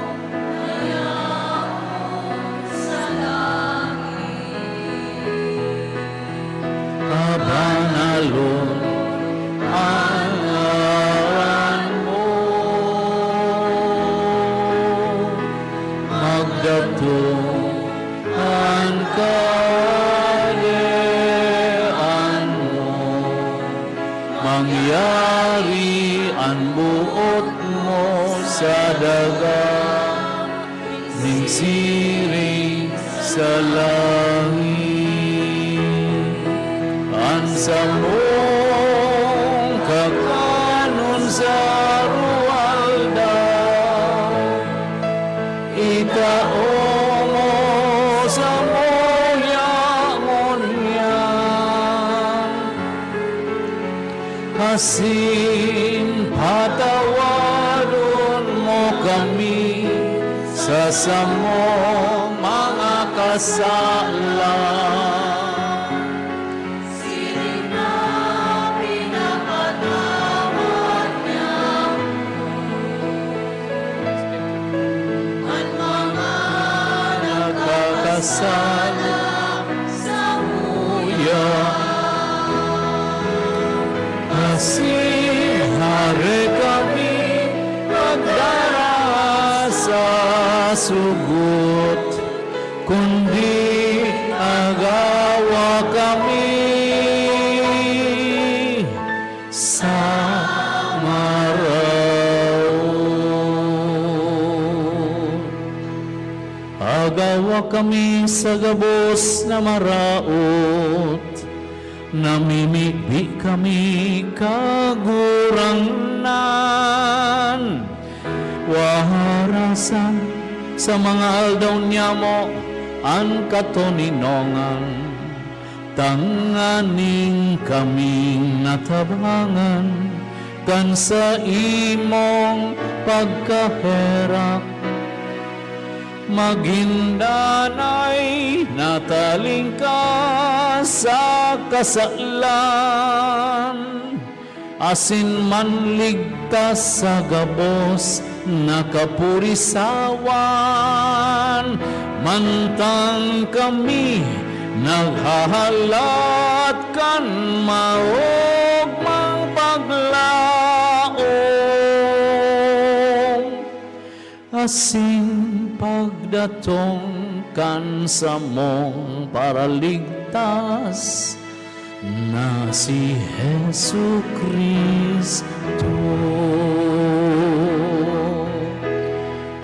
kabanalon an ngaran mo. Magdatong an kahadean mo. Mangyari an boot mo sa daga, ning siring sa langit. An samong kakanon sa aroaldaw, itao mo samuya ngunyan. Asin patawadon mo kami sa samong mga kasala. Siring na pinapatawad niya an mga nakakasala samuya. Asin hare kami pagdara sa sugot, kundi agawa kami sa maraot. kami sa gabos na maraot, namimibi kami, Kagurangnan. Warasan sa mga aldaw niyamo an katoninongan, tanganing kaming natabangan kan saimong pagkaherak. Magin danay na talingkas sa kasalan, asin manligtas sa gabos na kapurisawan, mantang kami naghahalat kan maogmang paglaom. Asin pagdatong kan samong Paraligtas na si Jesu-Cristo.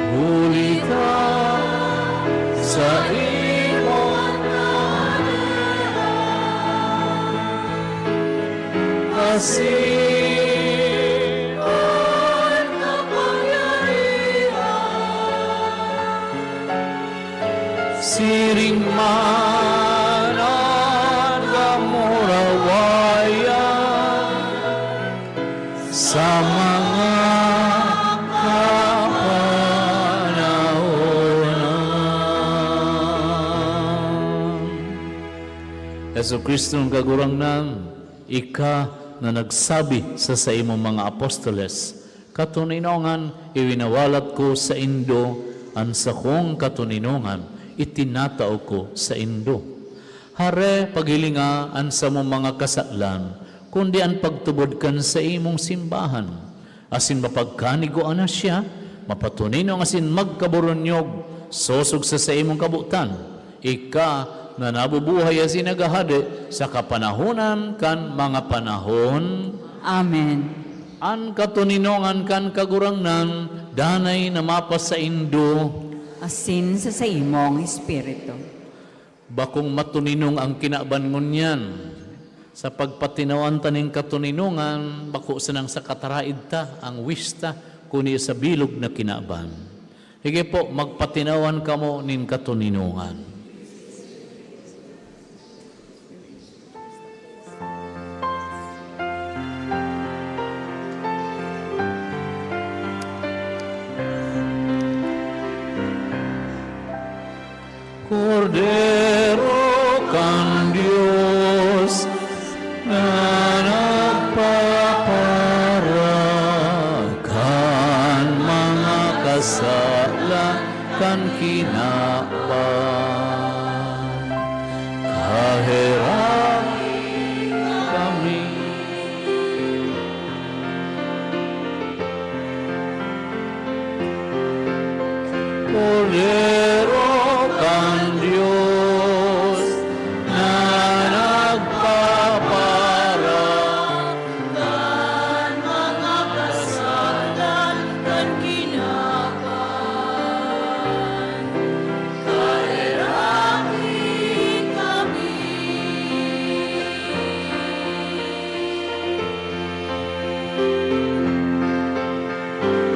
Huli ta sa imo asin an kapangyarihan, siring man an kamurawayan sa mga kapanahonan. Jesu-Cristo, Kagurangnan, ika na nagsabi sa saimong mga apostoles, "Katoninongan iwinawalat ko saindo, an sakong katoninongan itinatao ko saindo." Hare, paghilinga an samong mga kasalan, kundi an pagtubod kan saimong simbahan, asin mapagkanigua na siya, mapatoninong asin magkaburunyog, sosog sa saimong kabotan, ika na nabubuhay asin naghahade sa kapanahonan kan mga panahon. Amen. An katoninongan kan Kagurangnan danay na mapasaindo. Asin sa saimong espiritu. Bakong matoninong ang kinaban ngunyan. Sa pagpatinawan ta nin katoninongan, bako sanang sa kataraed ta, ang wish ta, kundi sa bilog na kinaban. Sige po, magpatinawan kamo nin katoninongan. Kordero kan Dios na nagpapara kan mga kasalan kan kinaban, kaheraki kami. Kordero kan Dios na nagpapara kan mga kasalan kan kinaban, kaheraki kami.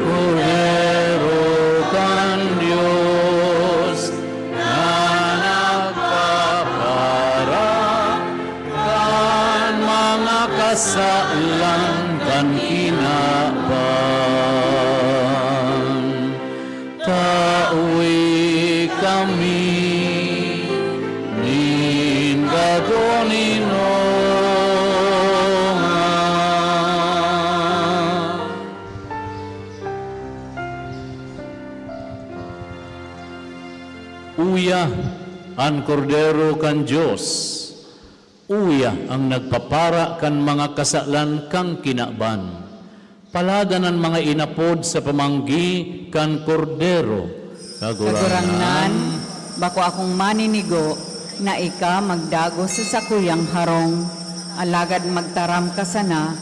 Kordero kan Dios na nagpapara kan mga kasalan kan kinaban, tawi kami nin katoninongan. Uya an Kordero kan Dios. Uya an nagpapara kan mga kasalan kan kinaban. Paladan an mga inapod sa pamanggi kan Kordero. Kagurangnan, bako akong maninigo na ika magdagos sa sakuyang harong, alagad magtaram ka sana,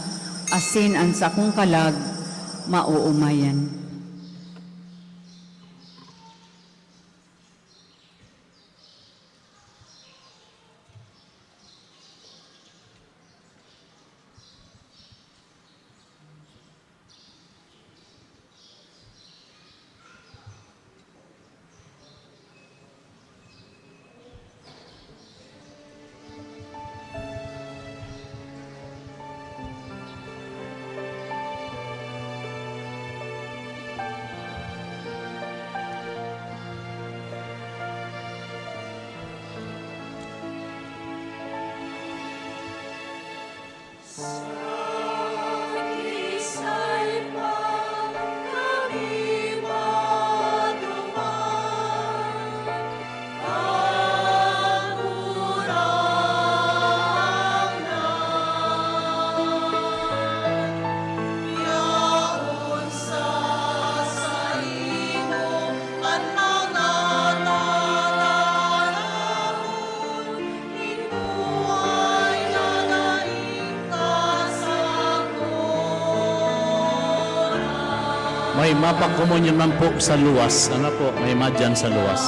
asin an sakong kalag maoomayan. May mapakomunyon man po sa luwas. Ano po? May madyan sa luwas.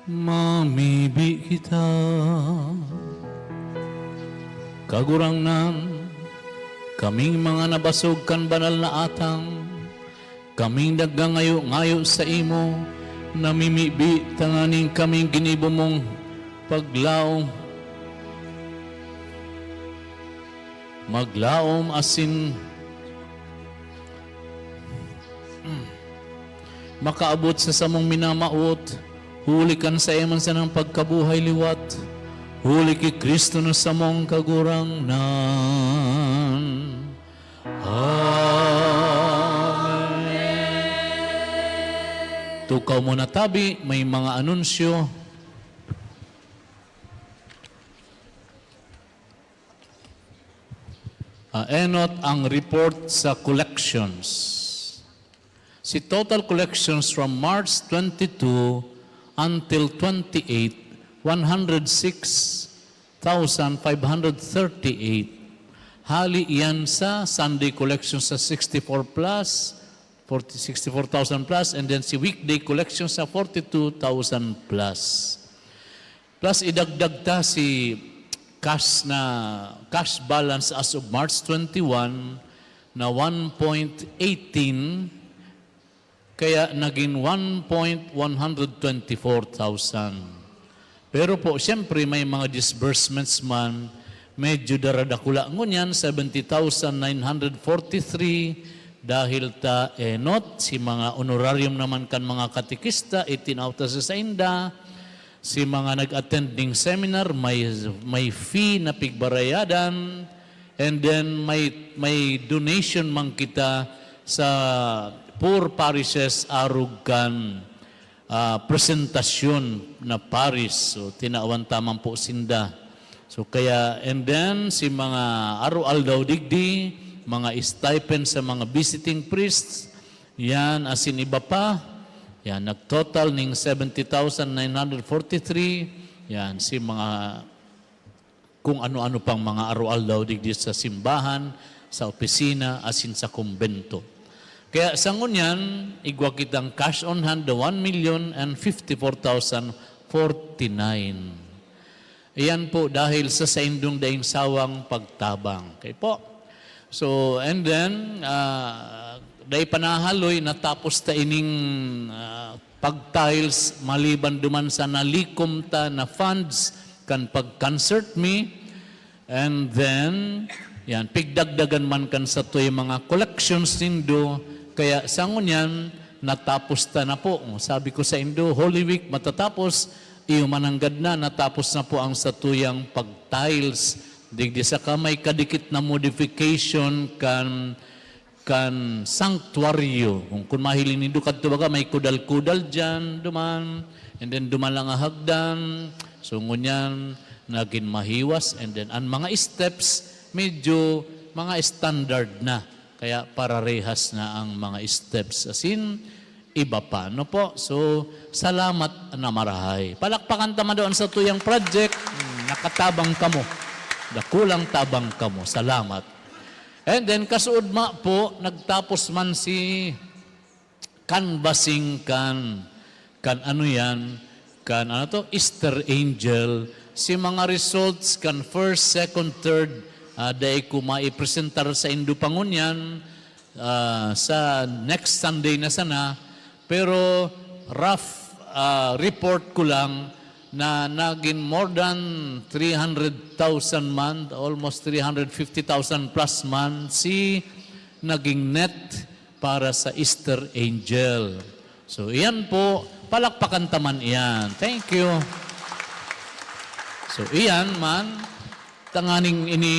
Mamibi kita. Kagurangnan, kaming mga nabasog kan banal na atang, kaming nagngangayo-ngayo saimo, namimibi tanganing kaming ginibo mong paglaom. Maglaom asin makaabot sa samong minamawot, huli kan saimong sanang pagkabuhay liwat, huli ki Cristo na samong Kagurangnan. Amen. Tukaw mo na tabi, may mga anunsyo. Ah, enot ang report sa collections. Si total collections from March twenty-two until twenty-eight, one hundred six thousand five hundred thirty-eight. Hali yan sa Sunday collection sa sixty-four plus, forty, sixty-four thousand plus, and then si weekday collection sa forty-two thousand plus. Plus, idagdag ta si cash na, cash balance as of March twenty-one na one point eighteen, kaya naging one point one hundred twenty-four thousand. Pero po, siyempre, may mga disbursements man, medyo daradakula. Ngunyan, seventy thousand nine hundred forty-three, dahil ta enot, si mga honorarium naman kan mga katekista, itinao ta sa sainda, si mga nag-attend ning seminar, may, may fee na pigbarayadan, and then may, may donation man kita sa poor parishes arog kan, ah, presentasyon na parish. So, tinawan ta man po sinda. So, kaya, and then, si mga aroaldaw digdi, mga stipend sa mga visiting priests, yan, asin iba pa. Yan, nagtotal ning seventy thousand nine hundred forty-three. Yan, si mga kung ano-ano pang mga aroaldaw digdi sa simbahan, sa opisina, asin sa kumbento. Kaya sa ngunyan, igwa kitang cash on hand na one million and fifty-four thousand forty-nine. Iyan po dahil sa saindong daing sawang pagtabang. Okay po? So, and then, ah, dai pa nahaloy, natapos ta ining, ah, pag-tiles maliban duman sa nalikom ta na funds kan pag-concert mi. And then, yan, pigdagdagan man kan satuyang mga collections nindo. Kaya sa ngunyan, natapos ta na po. Sabi ko saindo, Holy Week matatapos, iyo man nanggad na, natapos na po ang satuyang pag-tiles. Digdi saka may kadikit na modification kan, kan sanctuaryo. Kung, kung mahiling nindo kadto, baga may kudal-kudal diyan, duman. And then duman lang ang hagdan. So, ngunyan, nagin mahiwas. And then, ang mga steps, medyo mga standard na. Kaya pararehas na ang mga steps. Asin, iba pa. No po? So, salamat na marahay. Palakpakan ta man daw ang satuyang project. Hmm, nakatabang kamo. Dakulang tabang kamo. Salamat. And then, kasuodma po, nagtapos man si canvassing kan, kan ano yan, kan ano to, Easter Angel. Si mga results kan first, second, third, ah, dai ko maipresentar saindo pa ngunyan, ah, sa next Sunday na sana. Pero rough, ah, report ko lang na naging more than three hundred thousand man, almost three hundred fifty thousand plus man si naging net para sa Easter Angel. So, iyan po, palakpakan ta man iyan. Thank you. So, iyan man, tanganing ini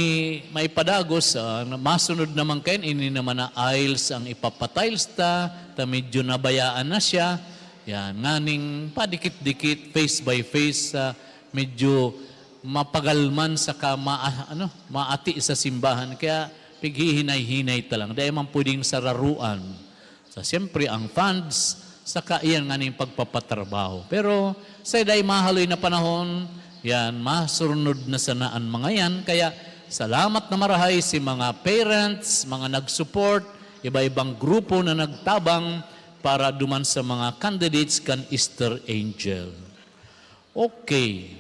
maipadagos, ah, na masunod naman kayan, ini naman na aisles ang ipapatiles ta, ta medyo nabayaan na siya. Yan, nganing padikit-dikit, face by face, ah, medyo mapagal man saka ma-, ano, maati sa simbahan. Kaya pighihinay-hinay ta lang. Dai man pwedeng sararuan. Sa siyempre, ang funds, saka iyan nganing pagpapatrabaho. Pero sa dai mahaloy na panahon, yan, masurnod na sana an mga yan. Kaya salamat na marahay si mga parents, mga nag-support, iba-ibang grupo na nagtabang para duman sa mga candidates kan Easter Angel. Okay.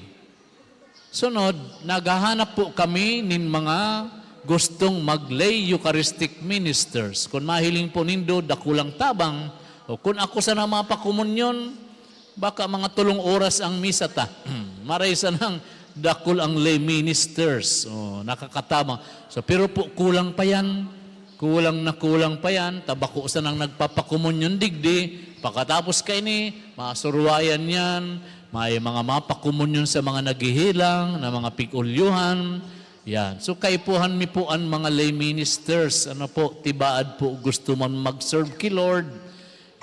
Sunod, naghahanap po kami nin mga gustong mag-lay Eucharistic ministers. Kun mahiling po nindo, dakulang tabang, o kun ako sana mapakomunyon, baka mga tolong oras ang misa ta. Maray sanang dakul ang lay ministers. O, nakakatabang. So, pero po, kulang pa yan. Kulang na kulang pa yan. Ta bako sanang nagpapakomunyon digdi. Pakatapos kaini, masurwayan yan. May mga mapakomunyon sa mga naghihilang, na mga pig-ulyuhan. Yan. So, kaipuhan mi po an mga lay ministers. Ano po, tibaad po gusto man mag-serve ki Lord.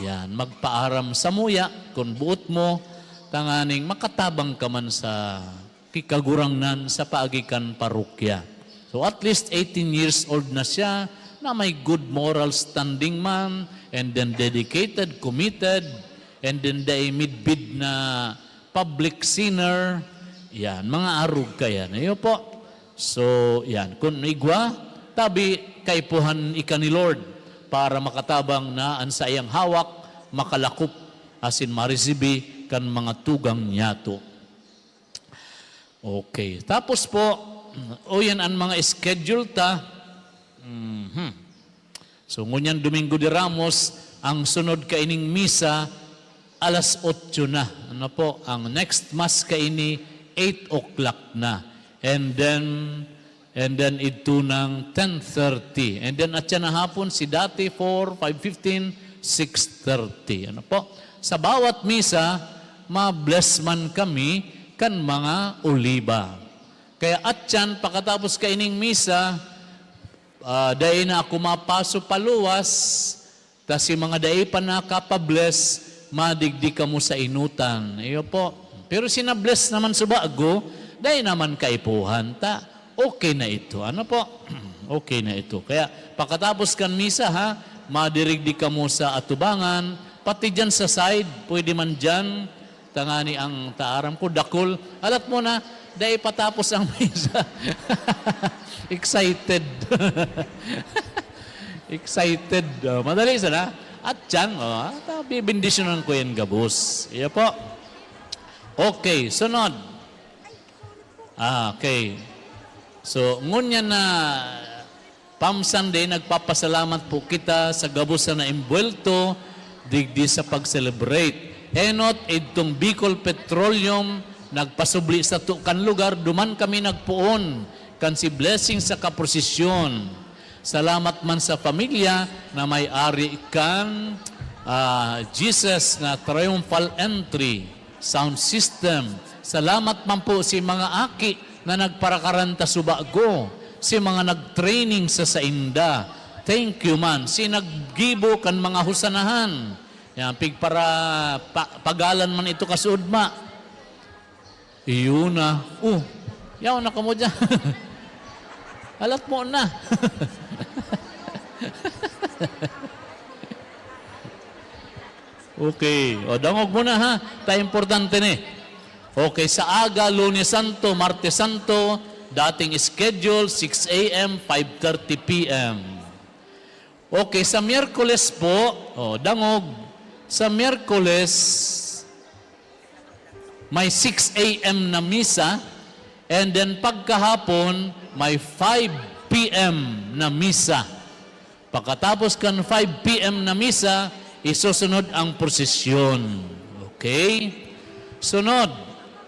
Yan. Magpaaram samuya, kun boot mo, tanganing makatabang ka man sa ki Kagurangnan sa paagi kan parokya. So, at least eighteen years old na siya, na may good moral standing man, and then dedicated, committed, and then dai midbid na public sinner. Yan, mga arog ka yan. Iyo po. So, yan. Kun igwa, tabi, kaipuhan ika ni Lord para makatabang na an saiyang hawak makalakop asin maresibi kan mga tugang niyato. Okay. Tapos po, o yan an mga schedule ta. Mhm. So, ngunyan Domingo de Ramos, ang sunod kaining misa, alas otso na. Ano po? Ang next mass kaini, eight o'clock na. And then, and then idto nang ten thirty. And then, atyan na hapon, si dati, four, five fifteen, six thirty. Ano po? Sa bawat misa, ma-bless man kami kan mga oliba. Kaya atyan, pakatapos kaining misa, ah, dai na ako mapaso paluwas, ta si mga dai pa nakapabless, madigdi kamo sa enotan. Iyo po. Pero sinabless naman sa bago, dai naman kaipuhan ta. Okay na ito. Ano po? Okay na ito. Kaya pakatapos kan misa, ha, madirigdi kamo sa atubangan, pati dyan sa side, pwede man dyan, tangani ang taaram ko, dakul. Alat mo na, dai patapos ang misa. Excited. Excited. Oh, madali sana. At tiyan, oh, ah, ta-, bibindisyonan ko yan gabos. Iya po. Okay, sunod. Ah, okay. So, ngunyan na Palm Sunday, nagpapasalamat po kita sa gabos na naimbwelto digdi sa pag-celebrate. Enot, idtong Bicol Petroleum, nagpasubli sato kan lugar, duman kami nagpoon kan si Blessing sa kaprosesyon. Salamat man sa pamilya na may-ari kan, ah, Jesus na triumphal entry. Sound system. Salamat man po si mga aki na nagparakaran ta subago, si mga nag-training sa sainda. Thank you man. Si naggibo kan mga husanahan. Yan, pigpara-, pa-, pagalan man ito kasuodma. Iyo na. Oh, yaw na kamo dyan. Alat mo na. Okay. O, dangog mo na, ha? Ta importante ni. Okay, sa aga, Lunes Santo, Martes Santo, dating schedule, six A M, five thirty P M. Okay, sa Miyerkules po, o, dangog, sa Miyerkules, may six A M na misa, and then pagkahapon, may five P M na misa. Pagkatapos kan five P M na misa, isusunod ang prosesyon. Okay? Sunod,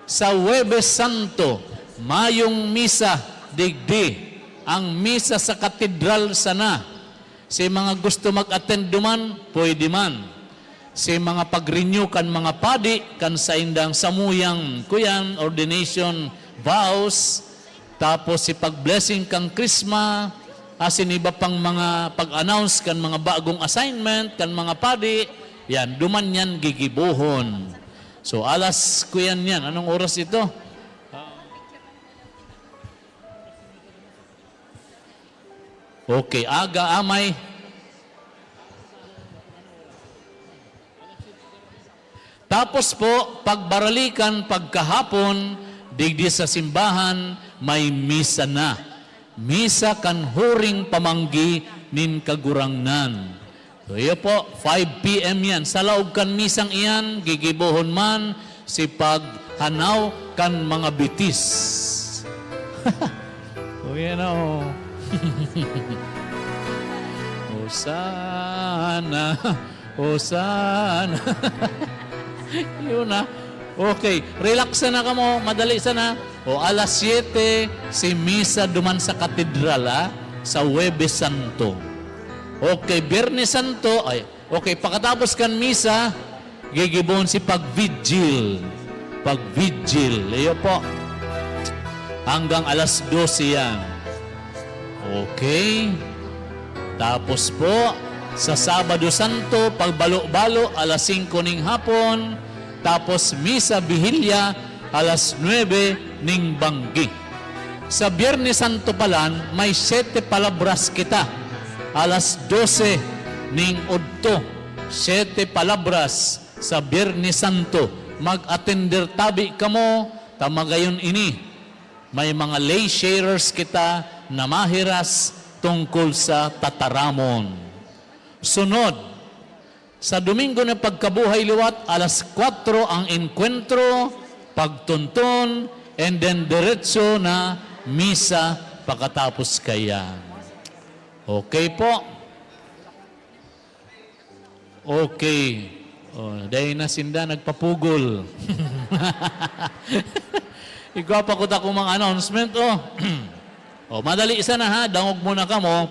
sa Huwebes Santo, mayong misa digdi, ang misa sa katedral sana. Si mga gusto mag-attend duman, pwede man. Si mga pag-renew kan mga padi, kan saindang samuyang kuyan, ordination vows, tapos si pag-blessing kan krisma, asin iba pang mga pag-announce kan mga bagong assignment, kan mga padi, yan, duman yan gigibohon. So, alas kuyan yan. Anong oras ito? Okay, aga, amay. Tapos po, pagbaralikan, pagkahapon, digdi sa simbahan, may misa na. Misa kan huring pamanggi nin Kagurangnan. So, iyo po, five P M yan. Sa laog kan misang iyan, gigibohon man si pag hanaw kan mga bitis. Uy, ano? Hosanna! Hosanna! Yun na. Okay, relax na kamo. Madali sana. O, alas siyete, si misa duman sa katedral, ah, sa Huwebes Santo. Okay, Biyernes Santo, ay, okay, pakatapos kan misa, gigibohon si pag-vigil. Pag-vigil. Iyo po. Hanggang alas dose yan. Okay. Tapos po, sa Sabado Santo, pagbalo-balo, alas singko ning hapon. Tapos misa, bihilya, alas nuebe ning banggi. Sa Biyernes Santo palan, may siyete palabras kita. Alas dose ning udto, siyete palabras sa Biyernes Santo. Mag-atender tabi kamo, ta magayon ini. May mga lay sharers kita na mahiras tungkol sa tataramon. Sunod, sa Domingo na pagkabuhay liwat, alas kwatro ang enkwentro, pagtunton, and then diretso na misa pakatapos kaya. Okay po. Okay. Oh, dai na sinda nagpapugol. Igwa pa ko ta kung mga announcement, oh. Oh, madali sana ha, dangog muna kamo.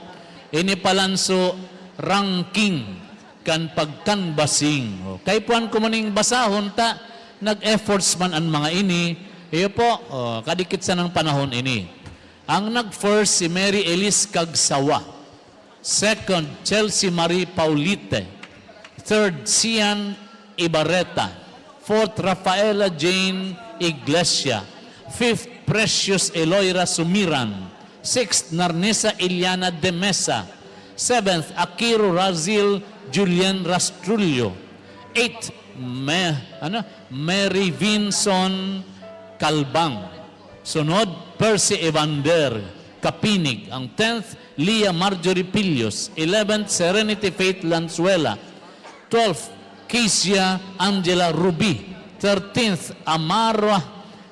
Ini palanso ranking kan pag-canvassing. Oh, kay puan ko muning basahon ta, nag-efforts man an mga ini. Iyo po, oh, kadikit sanang panahon ini. Ang nag-first si Mary Elise Cagsawa. Second, Chelsea Marie Paulite. Third, Sian Ibarreta. Fourth, Rafaela Jane Iglesia. Fifth, Precious Eloira Sumiran. Sixth, Narnesa Iliana de Mesa. Seventh, Akiro Razil Julian Rastrullo. Eighth, Me-, ano? Mary Vinson Calbang. Sunod, Percy Evander Kapinig. Ang tenth, Leah Marjorie Pillos. Eleventh, Serenity Faith Lanzuela. Twelfth, Kesia Angela Rubi. Thirteenth, Amara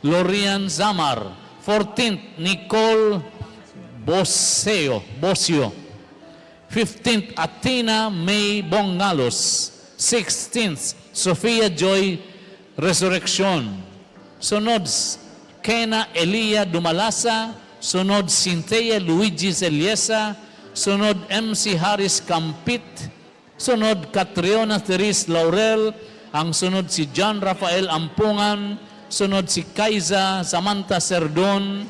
Lorian Zamar. Fourteenth, Nicole Boseo, Bosio. Fifteenth, Athena May Bongalos. Sixteenth, Sofia Joy Resurreccion. Sunod, Kena Elia Dumalasa. Sunod, Cynthia Luigi Celiesa. Sunod, M C Harris Campit. Sunod, Catriona Therese Laurel. Ang sunod, si John Rafael Ampungan. Sunod, si Kaiza Samantha Serdon.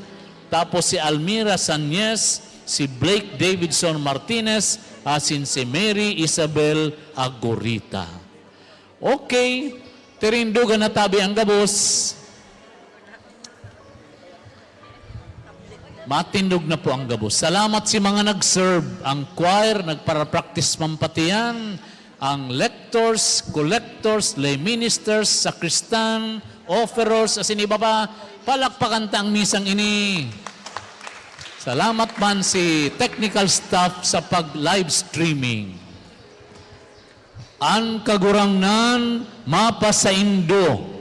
Tapos, si Almira Sanyes, si Blake Davidson Martinez, asin si Mary Isabel Agurita. Okay, tirindugan na tabi ang gabos. Matindog na po ang gabos. Salamat si mga nag-serve. Ang choir, nagpara-practice man pati yan. Ang lectors, collectors, lay ministers, sakristan, offerers, asin iba pa. Palakpakan ta ang misang ini. Salamat man si technical staff sa pag-live streaming. An Kagurangnan mapasaindo.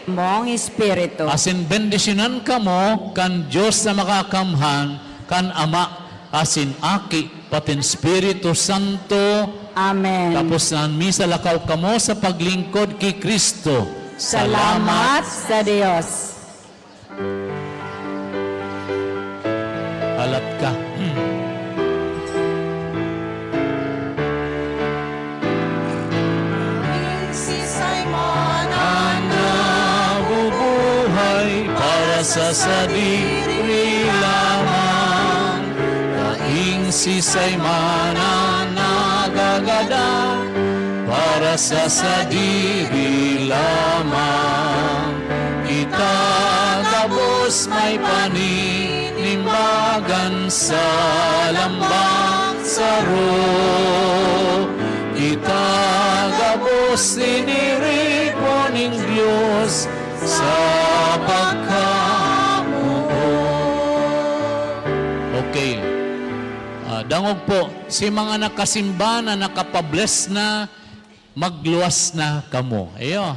Mong Espiritu. Asin bendisyonan kamo kan Dios na Makakamhan, kan Ama, asin Aki, patin Espiritu Santo. Amen. Tapos na an misa, lakaw kamo sa paglingkod ki Cristo. Salamat sa Dios. Halat ka. Si Simon ang nabubuhay para sa sadiri lamang. Daing si Simon ang nagagadan para sa sadiri lamang. Kita gabos may paninimbagan sa lambang saro. Kita gabos tiniripo ning Dios sa pagkamuot. Okay. Ah, dangog po, si mga nakasimba na nakapabless na, magluwas na kamo. Iyo.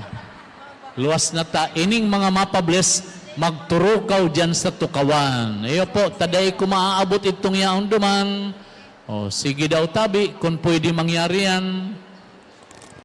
Luwas na ta, ining mga mapabless, magturukaw diyan sa tukawan. Iyo po, ta dai ko maaabot itong yaon duman. O, sige daw tabi, kung pwede mangyari yan.